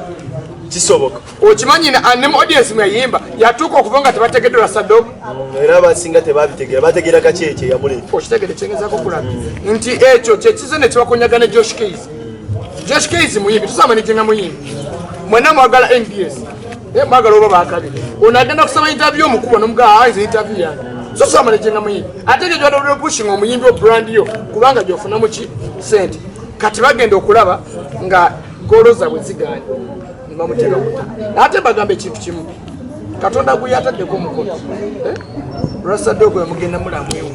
kisoboka okimanyi ne mu audience mwe yayimba yatuuka okuva nga tebategedde Rasta Dog mm, era abasinga tebabitegera bategera kakyekye yamuleeta okitegere kyengezako okulaba mm. nti ekyo kyekize ne kibakonyaga ne Josh Keys Josh Keys muyimbi tusamanijenga muyimbi mwena mwagala NBS eh, mwagala oba bakabi ono agenda kusaba interview omukubo nomugaa ah, nze interview yange so samanijenga muyimbi ate ekyo kyadobulira pushing omuyimbi o brand yo kubanga gyofunamu ki sente kati bagenda okulaba nga goolo zaabwe zigaanye nebamuteeka ku ttaka ate bagamba ekintu kimu katonda gwe yataddeko omukono eh? lwasadde ogwo mugenda mulamwewo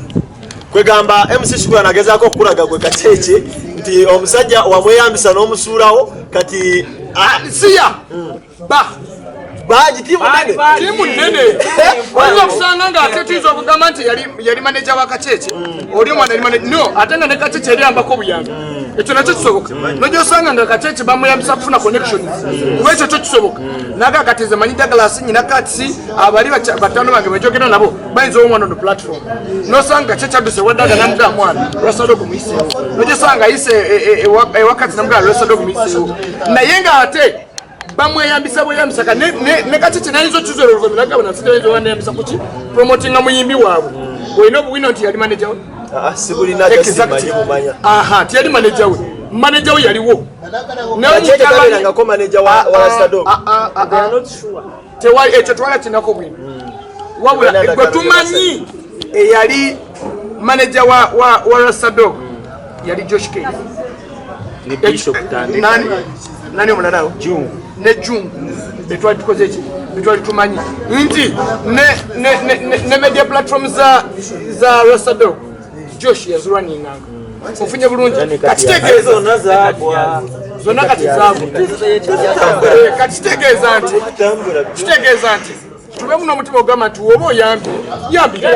kwegamba mc shukura nagezaako okukulaga gwe kakyeki nti omusajja wamweyambisa n'omusuulawo kati ah, siya ba bangi tiimu nene tiimu nene oyinza okusanga nga ate tuyinza okugamba nti yali maneja wa kakyekye mm. oli omwana yali maneja no ate nga ne kakyekye yali ambako obuyambi mm. ekyo nakyo kisoboka mm. nojja osanga nga kakyekye bamuyambisa kufuna connections kuba ekyo kyo kisoboka naga kati nze manyi Douglas nyina katsi abali batano bange bejogera nabo bayinza omwana ono platform nosanga kakyekye adduse ewa Douglas namugaa mwana lwasadde okumuyiseewo nojja osanga ayise e, e, e, ewa katsi namugaa lwasadde okumuyiseewo naye nga ate bamweyambisa bweyambisa ka ne kati kinayinza okizera oluvannyuma nagamba nasitayinza oba neyambisa kuki promotinga muyimbi waabwe olina obuwino nti yali manager we ah, ah, sibulina aha ti yali manager we manager we yaliwo tewali ekyo twala kinako bwino hmm. wabula gwe tumanyi eyali manager wa rasadog hmm. yali josh k ne Bishop Tandeka. Nani? Nani omulala awo? Jungu. Ne Jungu. Betwali tukoze ki? Betwali tumanyi nti ne ne ne ne media platform za za Rosado Josh yazirwaninganga. Ofunye bulungi. Kati kitegeeza zonna zaagwa. Zonna kati zaagwa. Eh, kati kitegeeza nti kitegeeza nti tubemu n'omutima ogamba nti woba oyambye yambira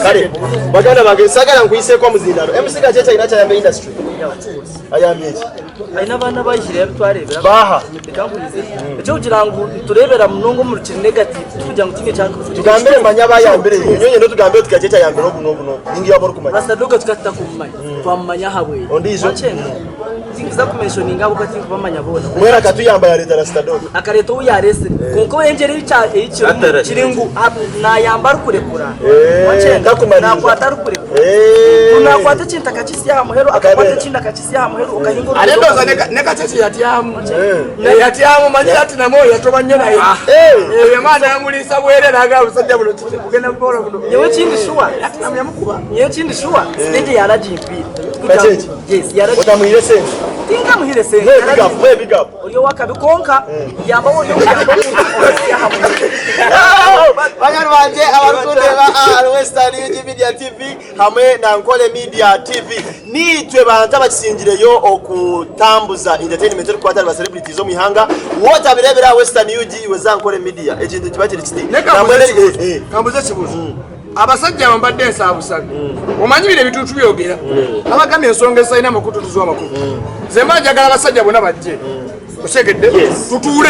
kale baganda bange sagala nkuyiseeko omuzindalo mc kakyekyo alina kyayamba industry ayambye eki alina abaana bahire abitwarebera baha ekyokugira ngu turebera munonga omu kiri negative tukugira ngu tiine kyakoze tugambire manya abayambire nyonye no tugambire tuti kakyekyo ayambire obu n'obu n'obu ningi yaba orikumanya rasadoga tukatita kumumanya twamumanya ahabweye Ondiijo? Tinkuza kumenshoninga ahabw'okuba tinkubamanya boona. Mbwenu akatuyamba yareeta Rasitadogo. Akareeta ou yaareetsire. Kwonka orengyera ekirimu kiri ngu naayamba arikurekura. Eh, takumaririza. Naakwata arikurekura. Eh. Naakwata ekintu akakitsya aha muheru, akakwata ekindi akakitsya aha muheru, okahingura Ate ndowooza ne Kacheche yatyamu. Yatyamu manyi ati namwe yatoba nnyo naye. Eh. Ebyo maana yamuliisa bwerere agamba busajja buno kugenda bukola buno. Nyowe ekindi shuwa. Ati namu yamukuba. Nyowe ekindi shuwa, siteegi yaaragimpire. Kacheche? Yes, yaragimpire. Otamuhire sente. Tinkamuhire sente. Mwe big up, mwe big up. Ori ow'akabi kwonka yamba ori okuyamba omuntu okahitsya aha muheru. Banyani bangye abarikundeba aha Western UG Media TV hamwe na Nkole Media TV niitwe bantu abakisingireyo okutambuza entertainment erikukwata ahari ba celebrities omu ihanga wotabireebera aha Western UG iwe za Nkole Media ekintu nikiba kiri kiti Naye Nambwenu kambuze eh, ekibuuzo. eh. Kambuze ekibuuzo. Abasajja abo mbadde nsaba busabi. Omanyi bino ebintu tubyogera. Abagambye ensonga ezitalina amakulu tuziwa amakulu. Nze mba njagala abasajja bonna bajje. Okitegedde? Tutuule.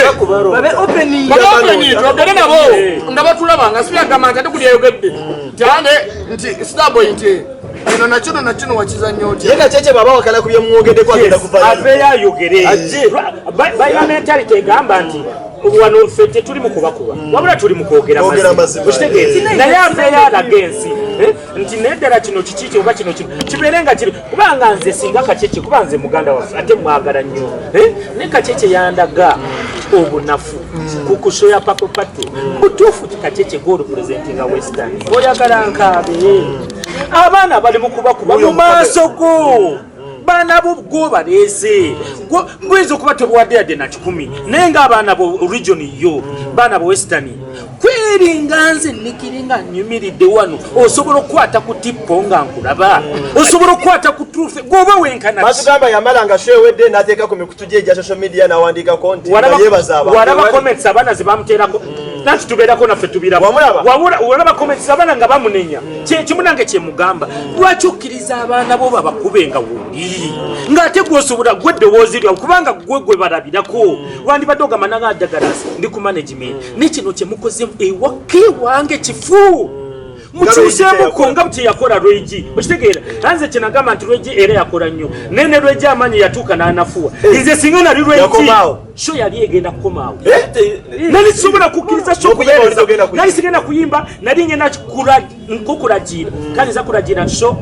Babe open. Babe open twogere nabo nga batulaba nga sibyagamba nti ate guli yayogedde. Nti ane nti Starboy nti eno nakino nakino wakizannya otya? Ye Kacheche bw'aba awakana ku bye mwogeddeko agenda kuvayo. Aveeyo ayogere. Ajje. Balina mentality egamba nti wano ffe tetuli mu kubakuba wabula tuli mu kwogera Kwogera mazima. mazima. Okitegeera? Eh. Naye aveeyo alage ensi eh, nti naye ddala kino kiki kyo oba kino kino kibeere nga kiri kubanga nze singa Kacheche kuba nze muganda waffe ate mwagala nnyo eh, naye Kacheche yandaga obunafu ku kusho ya papo pato butuufu Kacheche gw'olupresentinga Western oyagala nkaabe. Abaana bari mukubakuba mu maaso go. Baana bo gwobareeze. Buyinza okuba tobuwadde yadde na kikumi naye nga abaana bo region yo baana bo western kweringa nze nikiri nga nyumiridde wano osobola okukwata ku tippo nga nkulaba osobola okukwata ku truth gwoba wenkana batugamba yamala nga show ewedde n'ateeka ku mikutu gye egya social media n'awandiikako nti yebaza abantu walaba comments abaana ze bamuteerako nanti tubeerako naffe tubiraba walaba comments abaana nga bamunenya kyekimu nange kyemugamba lwaki okkiriza abaana bo babakube nga woli ng'ate gwosobola gwe eddoboozi lyawe kubanga gwe gwe balabirako wandibadde ogamba nanga dagalas ndi ku management ne kino kyemukoze ewaka ewange kifu mukyuseemuko nga kyeyakola lwegi okitegeera anze kyenagamba nti lwegi era yakola nnyo naye ne lwegi amaanyi yatuuka n'anafuwa eh. nze singa nali lwegi sho yali egenda kukomaawo eh, nali sisobola kukkiriza sho kubeereza nali sigenda kuyimba nali ngenda nkukuragiira kandi nza kuragiira nti sho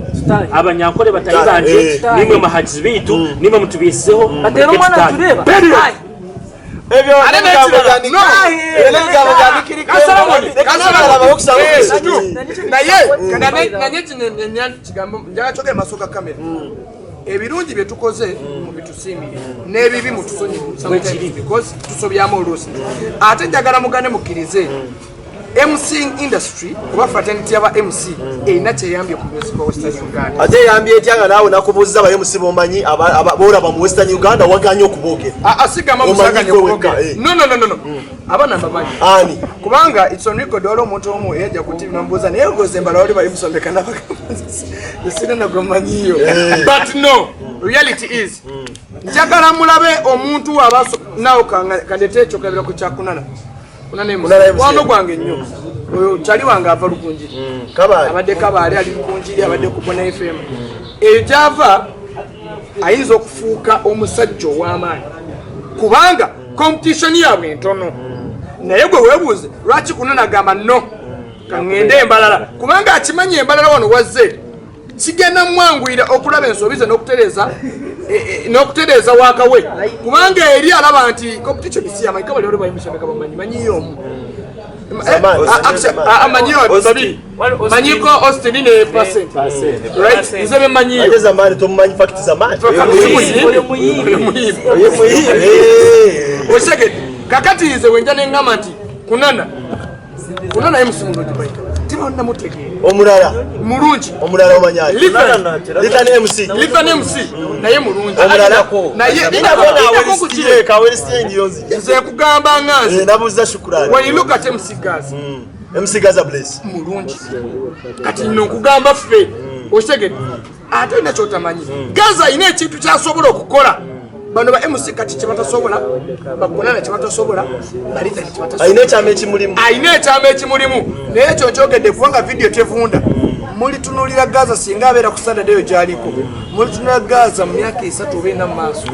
abanyankore batahi bangye eh. nimwe mahagizi baitu nimwe mutubiiseho Bateera omwana nitureeba. Ebyo n'ebigambo bya Nikiri. Ebyo n'ebigambo bya Nikiri Naye nanye kino kigambo njagala kyogere maaso ga kamera ebirungi bye tukoze mubitusiimire n'ebibi mutusonyiwe sometimes because tusobyamu oluusi ate njagala mugane mukkirize MCing industry oba fraternity yaba MC erina kyeyambye ku music wa Western Uganda. Ate eyambye etya nga naawe nakubuuzizza ba MC bomanyi boolaba mu Western Uganda waganye okuboogera. Ah, ah, sigamba musaganye okuboogera. Eh. No, no, no, no, no. Mm. Abaana mbamanyi. Ani? Kubanga it's on record waliwo omuntu omu eyajja ku TV nambuuza naye goze mbala wali bali musomeka nabagamba sina nagomanyiyo. Eh. But no, reality is mm. njagala mulabe omuntu abaso nawo kandete ekyokulabirako kyakunana. Mukwano gwange nnyo oyo kyali wange ava Lukunjiri mm, abadde Kabaale ali Lukunjiri abadde ku Bona FM mm. eyo gyava ayinza okufuuka omusajja ow'amaanyi kubanga competition yaabwe ntono naye gwe weebuuze lwaki kuno nagamba no kaŋŋende embalala kubanga akimanyi embalala wano wazze kigenda mwanguyira okulaba ensobi ze n'okutereeza e, e, n'okutereeza waaka we kubanga eri alaba nti competition si yamanyi kabali waliwo bayimusomeka bamanyi manyiyo omu eh, ah, ah, manyiyo babiri manyiko Austin ne percent right nze be manyiyo ate zamani tomumanyi fact zamani osegede kakati nze wenja nengamba nti kunana Kunana MC mulungi baita. Tebanamutegeera. Omulala. Mulungi. Omulala omanyi. Lithan MC. Lithan MC. Naye mulungi. Omulala. Naye Linako kawelistie ngiyo nzija. Nze kugamba nga nze. Eh, nabuza shukrani. When you look at MC Gaza. Mm. MC Gaza bless. Mulungi. Kati nno nkugamba ffe. Mm. Okitegedde. Ate olina kyotamanyi. Mm. Gaza alina ekintu kyasobola okukola. bano ba mc kati kyebatasobola bakunana kyebatasobola balita alina ekyama ekimulimu alina ekyama ekimulimu naye ekyo nkyogedde kubanga vidiyo tevunda mulitunulira gaza singa abeera ku standard eyo gyaliko mulitunulira gaza mu myaka esatu oba ena mu maaso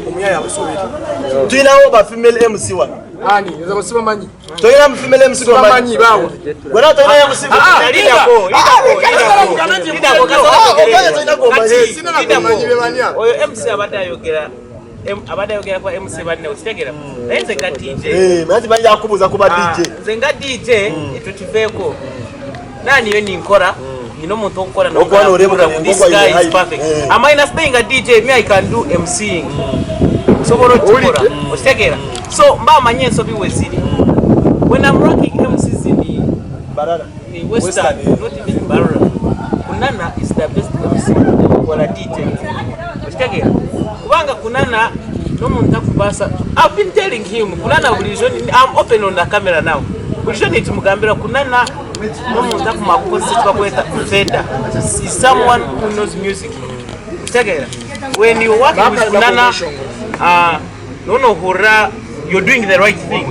omuyaya abasobere tulinawo ba female mc wano ani nze basibamanyi Toyina mu female MC gwe omanyi bawo. Gwe toyina MC gwe. Ah, Lidako, lidako, lidako, lidako. Kati, oyo MC abadde ayogera abadde ayogera kwa MC banne okitegera naye nze nga DJ eh manzi bali yakubuza kuba DJ ah, nze nga DJ mm. ekyo kiveeko nani yo ninkora mm. nina omuntu okukora this guy is perfect eh. am I not being a DJ me I can do MCing nsobola okukora okitegeera so mba amanyi ensobi weziri when I'm ranking MCs in the Barara in Western, Western not even Barara Kunana is the best MC kola DJ okitegeera kubanga Kunana n'omuntu akubaasa I've been telling him Kunana bulijo I'm open on the camera now bulijo nitumugambira Kunana n'omuntu akuma kukozesa ekibakweta feda is someone who knows music kitegeera when you work with Kunana uh, nonohurira you're doing the right thing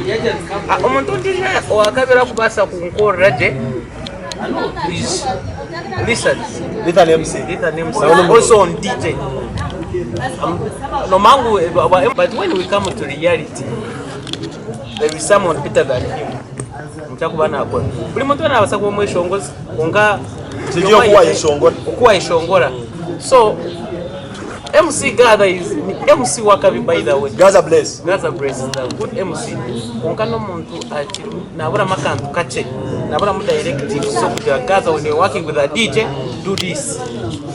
uh, omuntu ondijo owakabiri akubaasa kunkorera gye is Listen. Lithan MC. Lithan MC. Also on DJ. Um, no mangu, eh, but when we come to reality, there is someone better than him. Nitakuba nakora. Buli muntu wena abasa kuba omweshongozi konka Kijja okuwa eshongora. Okuwa eshongora. So. MC Gaza is ni MC wakabi by the way. Gaza Bless. Gaza Bless is a good MC. Kwonka n'omuntu akiri naburamu akantu kakye. Naburamu directives z'okugira Gaza when you're working with a DJ do this.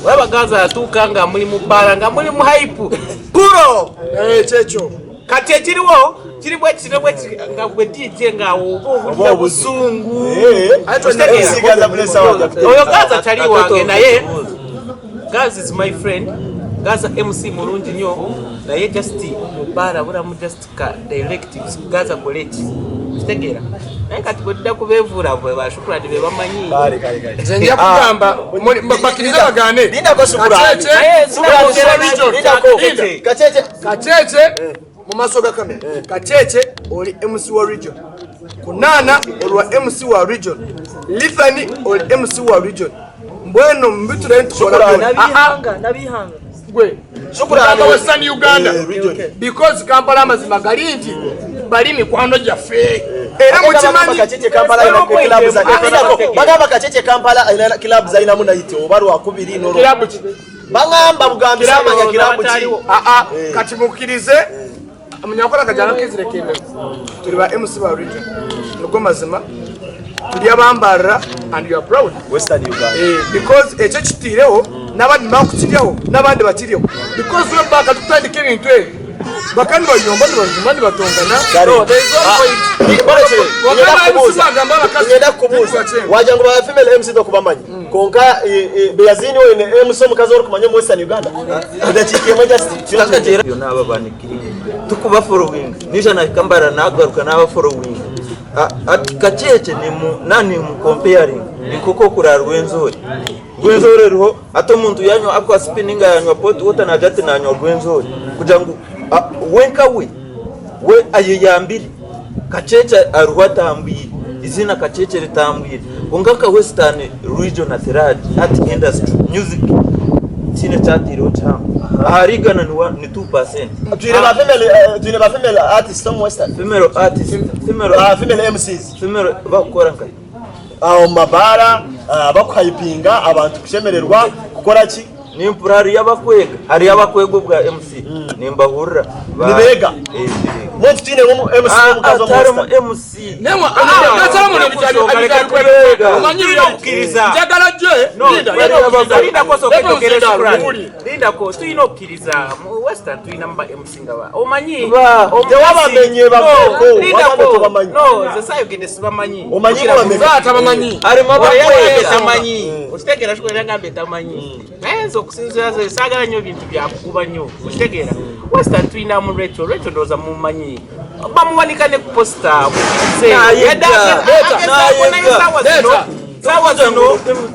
Oraba Gaza yatuuka nga muri mu bar nga muri mu hype. Puro! Eh, kyekyo. Kati ekiriwo kiri bwekiti nobwekiti nga gwe DJ nga oba owulira obusungu. MC Gaza Bless awo ajja kuteesa. Oyo Gaza tali wange naye Gaza is my friend. Gaza MC mulungi nnyo naye just mu bbaala abulamu just ka directives Gaza kole ki okitegeera naye kati bwe tudda kubeevuula bwe ba Shukrani be bamanyi. Kale kale kale. Nze nja kugamba bakkirize bagaane. Lindako Shukrani. Kacheche, Naye Shukrani, sinagogera Lindako. Kacheche. Kacheche. Kacheche mu maaso ga kamera. Kacheche oli MC wa region. Kunaana oli wa MC wa region. Lithani oli MC wa region. Mbwenu mubiturayo nitukola Shukrani. byona. Ah, ah, N'abihanga n'abihanga. gwe. Shukrani. Mugamba Western Uganda. Eh, region. Because Kampala amazima gali nti bali mikwano gyaffe. Era Bagamba mukimanyi Kacheche Kampala alina club za- Lindako. Bagamba Kacheche Kampala alina club zalinamu night oba lwakubiri n'olwo. Club ki? Bagamba bugambi samanya club ki. Bataliwo. Ah, ah, kati mukkirize munyakola kajana kizire kende turi ba MC ba region nigo mazima turi abambarira and you are proud Western Uganda. Eh, because ekyo kitiireho n'abandi bakukiryaho n'abandi bakiryeho because we baka tukutandika ebintu ebi baka nibayomba nibajuma nibatongana Kale. No, there is one point. Borekye, Wakaba ngenda MC kubuuza. bagamba abakazi Ngenda kukubuuza. Wagira ngu ba female MC tokubamanyi. Konka eh, eh, Beyazini oine MC omukazi orikumanya omu Western Uganda. Edakiika emwe just. Byona aba banikiri tukuba following nija nahika Mbarara nagaruka naba following ati Kacheche nimu nani mu comparing ni nk'oku okurara Rwenzori Rwenzori eriho hati omuntu yanywa aqua spin ninga yanywa pot water nagira ati nanywa Rwenzori kugira ngu we nka we we ayeyambire Kacheche ariho atambwire izina Kacheche ritambwire kwonka nka Western region at large art industry music tihaine ekyateireho kihango ahari igana ni wa- ni 2%. Twine ba female eh, twine ba female artists omu Western. Female artist, female Ah, female MCs. Female bakukora nkahi? Ah, omu mabaara ah, bakuhayipinga abantu kushemererwa kukora ki? Nimpurira hariyo abakwega, hariyo abakwega obwa MC nimbahurira. Ba- Nibeega? Eh, nibeega. Mbwenu titwine ngu MC Ah, w'omukazi omu atarimu Western. MC. Nemwe, Ah, Okukkiriza. njagala gye No, linda, lindako, lindako sooka Leka njogere omuzindaalo, Shukrani. muwulire. Lindako, tulina okukkiriza mu Western tulinamu ba MC nga ba omanyi Ba- omukazi- Tewabamenye No, baveeko, lindako. wagambe tobamanyi. No, nze saayogedde sibamanyi. Omanyi ko bameka? Nze atabamanyi. Harimu Oyo yagambye abakwega. tamanyi. Okitegeera Shukrani yagambye tamanyi. Naye nze okusinziira nze saagala nnyo bintu bya kukuba nnyo. Okitegeera? Western tulinamu Rachel, Rachel ndowooza mumumanyi. Bamuwanika ne ku poster mukkirize. Nayega. Yadde agezaako naye Nayega. saawa zino saawa zino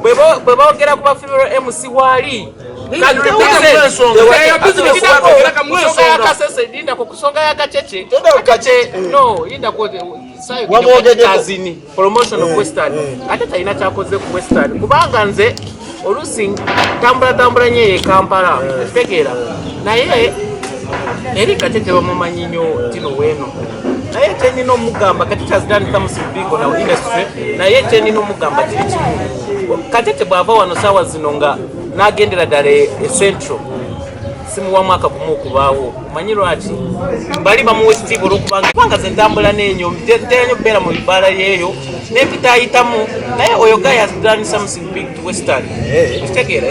bwe bo- bwe boogera ku ba female MC waali. Lindako ku nsonga ya Kacece. Kacece no lindako Wamwogeddeko. kazini promotion of Western ate talina kyakoze ku Western kubanga nze oluusi ntambula tambula nnyo eyo e Kampala okitegeera naye eri Kacece bamumanyi nnyo tino weeno naye kyenina omugamba Kacece has done something big on our industry naye kyenina omugamba kiri kimu Kacece bw'ava wano saawa zino nga n'agendera ddala e e Central simuwa mwaka gumu okubaawo omanyi lwaki bali bamuwa ekitiibwa olwokubanga kubanga ze ntambula n'enyo ntera nnyo okubeera mu bibaala byeyo nempitaayitamu naye oyo guy has done something big to western okitegeera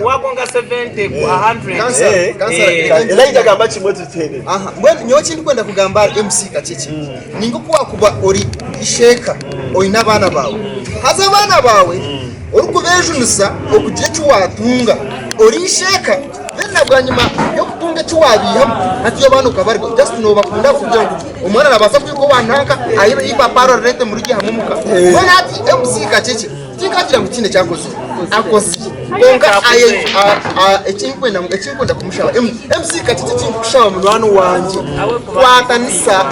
muwako nga 70 ku 100 Eh, Elijah gamba kimwe tutere. Aha, mbwenu nyowe ekindikwenda kugamba ahari MC Kakiki ninga oku wakuba ori isheeka oine abaana baawe haza abaana baawe orikubejunisa okugira eki waatunga ori isheeka then na bwanyima y'okutunga eki waabiihamu hati abaana okabarega just noobakunda kugira ngu omwana nabaasa kwiruka owa nanka ahi papa ararurete murugye hamwe omuka mbwenu hati MC Kakiki tinkagira ngu tihaine eki akozire akozire kwonka ekinkwenda ekinkwenda kumushaba MC Kakiki ekinkushaba munywani wangye kwatanisa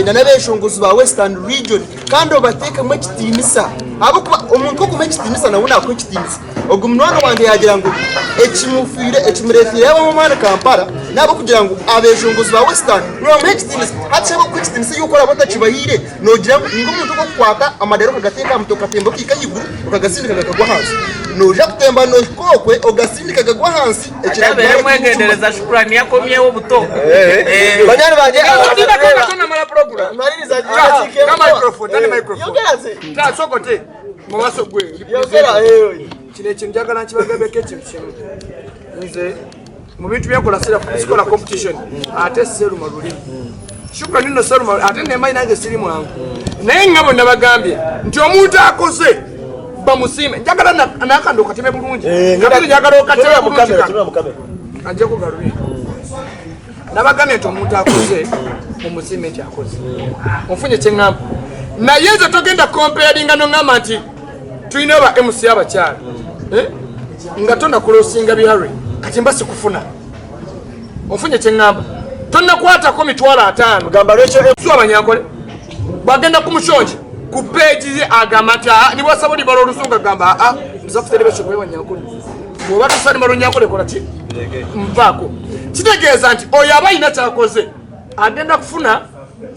na n'abeshongozi ba Western Region kandi obateekemu ekitiinisa ahabw'okuba omuntu okumuha ekitiinisa nawe naakuha ekitiinisa. Ogu munywani wangye yaagira ngu ekimufiire ekimureeteire yaabamu amaani Kampala n'ahabw'okugira ngu abeeshongozi ba Western nibamuha ekitiinisa. Hati shi ahabw'okukuha ekitiinisa iwe ku oraabe otakibahaire, noogira ngu ninga omuntu ogw'okukwata amadara okagateeka aha mutwe okatemba okahika ahaiguru okagasindika gakagwa ahansi. Noija kutemba noohika okwe ogasindika gagwe ahansi Ate abeere mwegendereza Shukrani yakomyewo buto. Banywani bangye Tonamara program. Maliriza Ta microphone, ta microphone. Ta sokote. Mumaso gwe. Kino ekintu njagala nkibagambeko ekintu kimu. Nze mu bintu byenkola sikola competition ate seruma lulimi. Shukrani nno seruma ate nemanyi nange siri mwangu. Naye nga bwe nabagambye nti omuntu akoze bamusiime njagala nakandi okateme bulungi. Kabiri njagala okateme bulungi kano. Ajje kugalubye. Nabagambye nti omuntu akoze mumusiime nti akoze. Ofunye kye ŋŋamba. Naye nze togenda comparinga noŋŋamba nti tulina ba MC abakyala eh? nga tonakulosinga bihare kati mba sikufuna. Ofunye kye ŋŋamba. Tonakwatako 500,000. Gamba lwekyo Si abanyankole bwagenda ku mushongi ku peegi ye agamba nti aa nibwasaba olibala oluzungu agamba aa muzafute libeshoboye banyankole bwoba tosani malunyankole kola ki nvaako kitegeeza nti oyo aba alina kyakoze agenda kufuna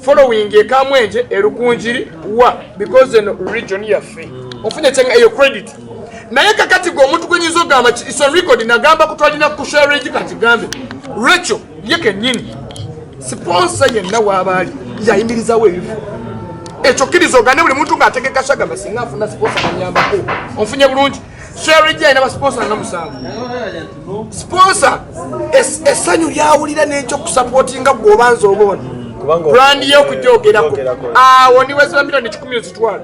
following ekamwenje erukunjiri wa because eno region yaffe ofunye kyenga eyo credit naye kakati gwe omuntu gwenyinza ogamba it's on record nagamba kutwalina kusharingi kati gambe Rachel ye kennyini siponsa yenna waaba ali yayimirizawo ebifo ekyo kkiriza ogane buli muntu ng'ategeka shagamba singa afuna siponsa nanyambako onfunye bulungi sherigi alina basiponsa nga 7 siponsa essanyu lyawulira n'ekyokusapootinga gwe obanza oba ono brand ye okugyogerako awo niweziba 1,000,000 ozitwala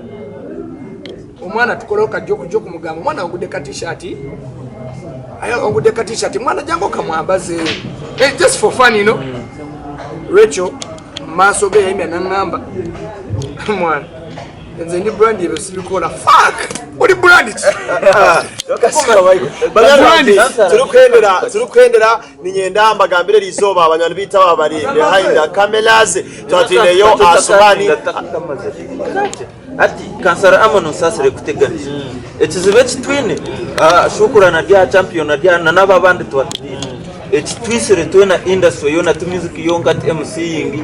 omwana tukolewo kajja okujja okumugamba omwana ogudde ka t-shirt ayo ogudde ka t-shirt mwana jangu okamwambaze eh, just for fun you know Rachel mu maaso ge yayimya naŋŋamba mwana nze ndi brand ebyo sibikola fuck oli brand ki turikuhendera ninyenda mbagambire eriizooba abanywani baitu aba bari behind the cameras twatwineyo Asumani Hati kansara Amon nsaasire kuteganisa. Ekizibu eki twine, Shukurana ari aha champion ari aha na n'abo abandi tuba tubaine. Ekitwisire twena industry yoona ti music yonka ti MCing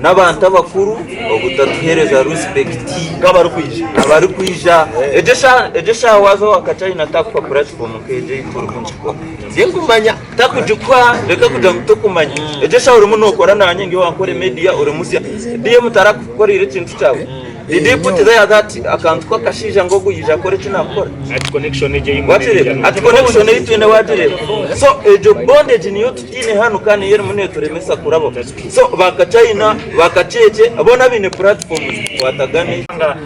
n'abantu abakuru obutatuheereza respect Nk'abarikwija. Abarikwija. Egyo eshaaha egyo eshaaha waaza owa Kachina takuha platform nk'egyo ei turimu nitukora. Tinkumanya. Takugikuha reka kugira ngu tokumanya. Egyo eshaaha orimu nookora naanye ndi owa Nkore Media ori musya. DM tarakukoreire ekintu kyawe. Did he put there that akantu k'akashaija ngu ogu yaija kukora eki naakukora? Ati connection egyo ei mwine Wagireeba? eri Ati connection ei twine wagireeba? So egyo bondage niyo tutaine hanu kandi niyo erimu neeturemesa kurabaho. So ba Kachina, ba Kacheche boona abaine platforms tukwatagane. Nga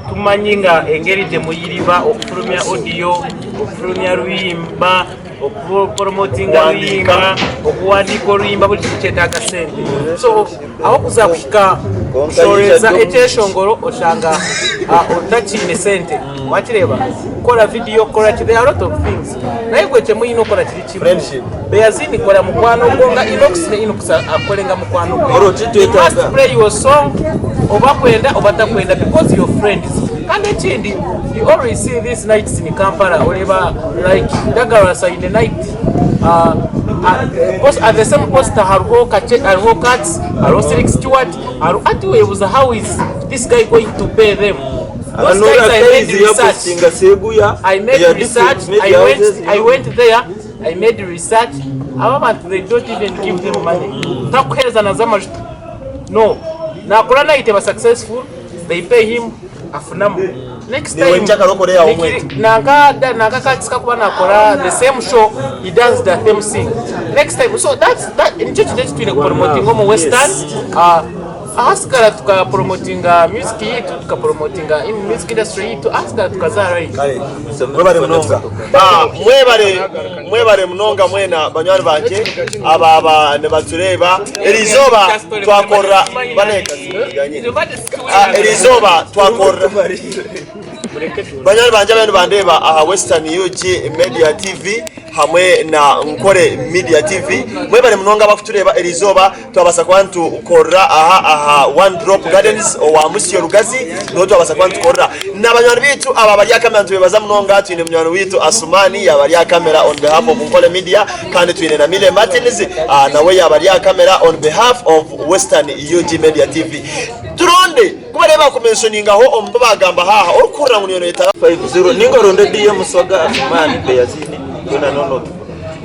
tumanyi nga engeri gye muyiriba okufulumya audio, okufulumya ruyimba, okuporomotinga oruyimba, okuwandiika oruyimba buri kintu kyetaaga sente. So aho kuza kuhika kushoreza ekyeshongoro oshanga otakiine sente wakireeba kukora vidiyo kukora ki there are a lot of things naye gwe kyemwine okora kiri kimwe Beyazini kora mukwano gwo nga Inox ne Inox akore nga mukwano gwe Oro you titwetaaga. must play your song oba kwenda oba takwenda because you're friends kandi ekindi you always see these nights in Kampala oreba like Dagarasa in the night uh, uh, post, at the same poster hariho Kache, hariho Cats hariho Silk Stewart hariho ati webuza how is this guy going to pay them those guys I made research Seguya I made they are research different I media went houses, you I know. went there I made research aba bantu they don't even give them money takuhereza na z'amajuta no nakora night eba successful they pay him afunamu next Niwe time njakara okore yawe nikiri- nanka da- nanka kati kakuba nakora the same show he does the same thing next time so that's that nicyo kintu eki twine kupromotinga omu western ahasigara tukaporomotinga music yitu tukaporomotinga in music industry yitu ahasigara tukaza right Mwebale munonga. Ah, mwebale mwebale munonga mwena banywani bangye aba aba nibatureeba eriizooba twakorera baneka Ah, eriizooba twakorera. Mureke tu. Banywani bangye abariyo nibandeeba aha Western UG Media TV hamwe na Nkore Media TV, mwebare munonga abakutureeba erizooba twabasa kuba nitukorera aha aha One Drop Gardens owa Musyo Rugazi niho twabasa kuba nitukorera na banywani baitu aba abari aha kamera nitubebaza munonga. Twine munywani waitu Asumani yaaba ari aha kamera on behalf of Nkore Media kandi twine na Mile Martins nawe yaaba ari aha kamera on behalf of Western UG Media TV. Turonde ku barebe bakumentioningaho omu bi baagamba haaha orikuhurira ngu niiwe noyetaaga. 50 ninga oronde DM Swaga Asumani Beyazini twena noona otubone.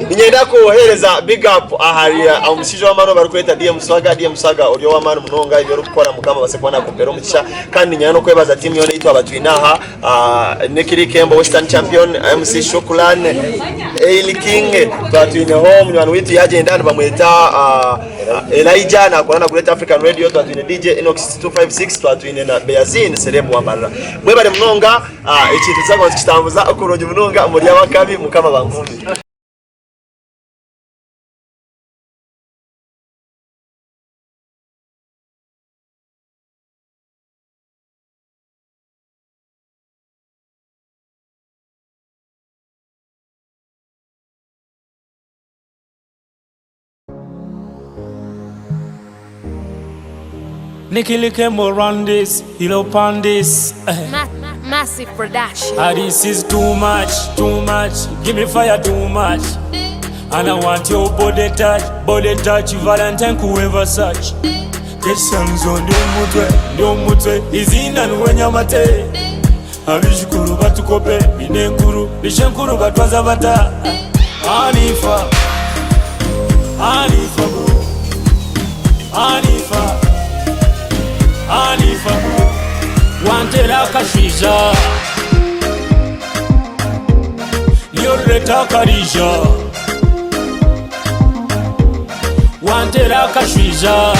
Niinyenda kuheereza big up ahari omushaija ow'amaani ou barikweta DM Swaga. DM Swaga ori ow'amaani munonga ebi orikukora Mukama abaase kuba naakumpera omugisha. Kandi niinyenda n'okwebaza tiimu yoona ei twaba twine aha, Nick Kembo Western Champion, MC Shukran, Eil King, twaba twineho munywani waitu yaagyenda nibamweta Elijah naakora na Great African Radio, twaba twine DJ Enox 256, twaba twine na Beyazin Celeb wa Mbarara. Mwebare munonga. Ekintu tuza kukitambuza kurungi munonga muri ab'akabi Mukama abankuumire. Nicky Kembo run this, Hilo pan this. Massive production. Ah, this is too much, too much. Give me fire too much. And I want your body touch, body touch. Valentine whoever such. Keshanzo ndi omutwe, ndi omutwe. Izina niwenyamate. Abishukuru batukope, binenkuru, bishenkuru batwaza bata. Anifa, Anifa bu, Anifa, Anifa bu. Wantera akashija, niyorureta akarija. Wantera akashija.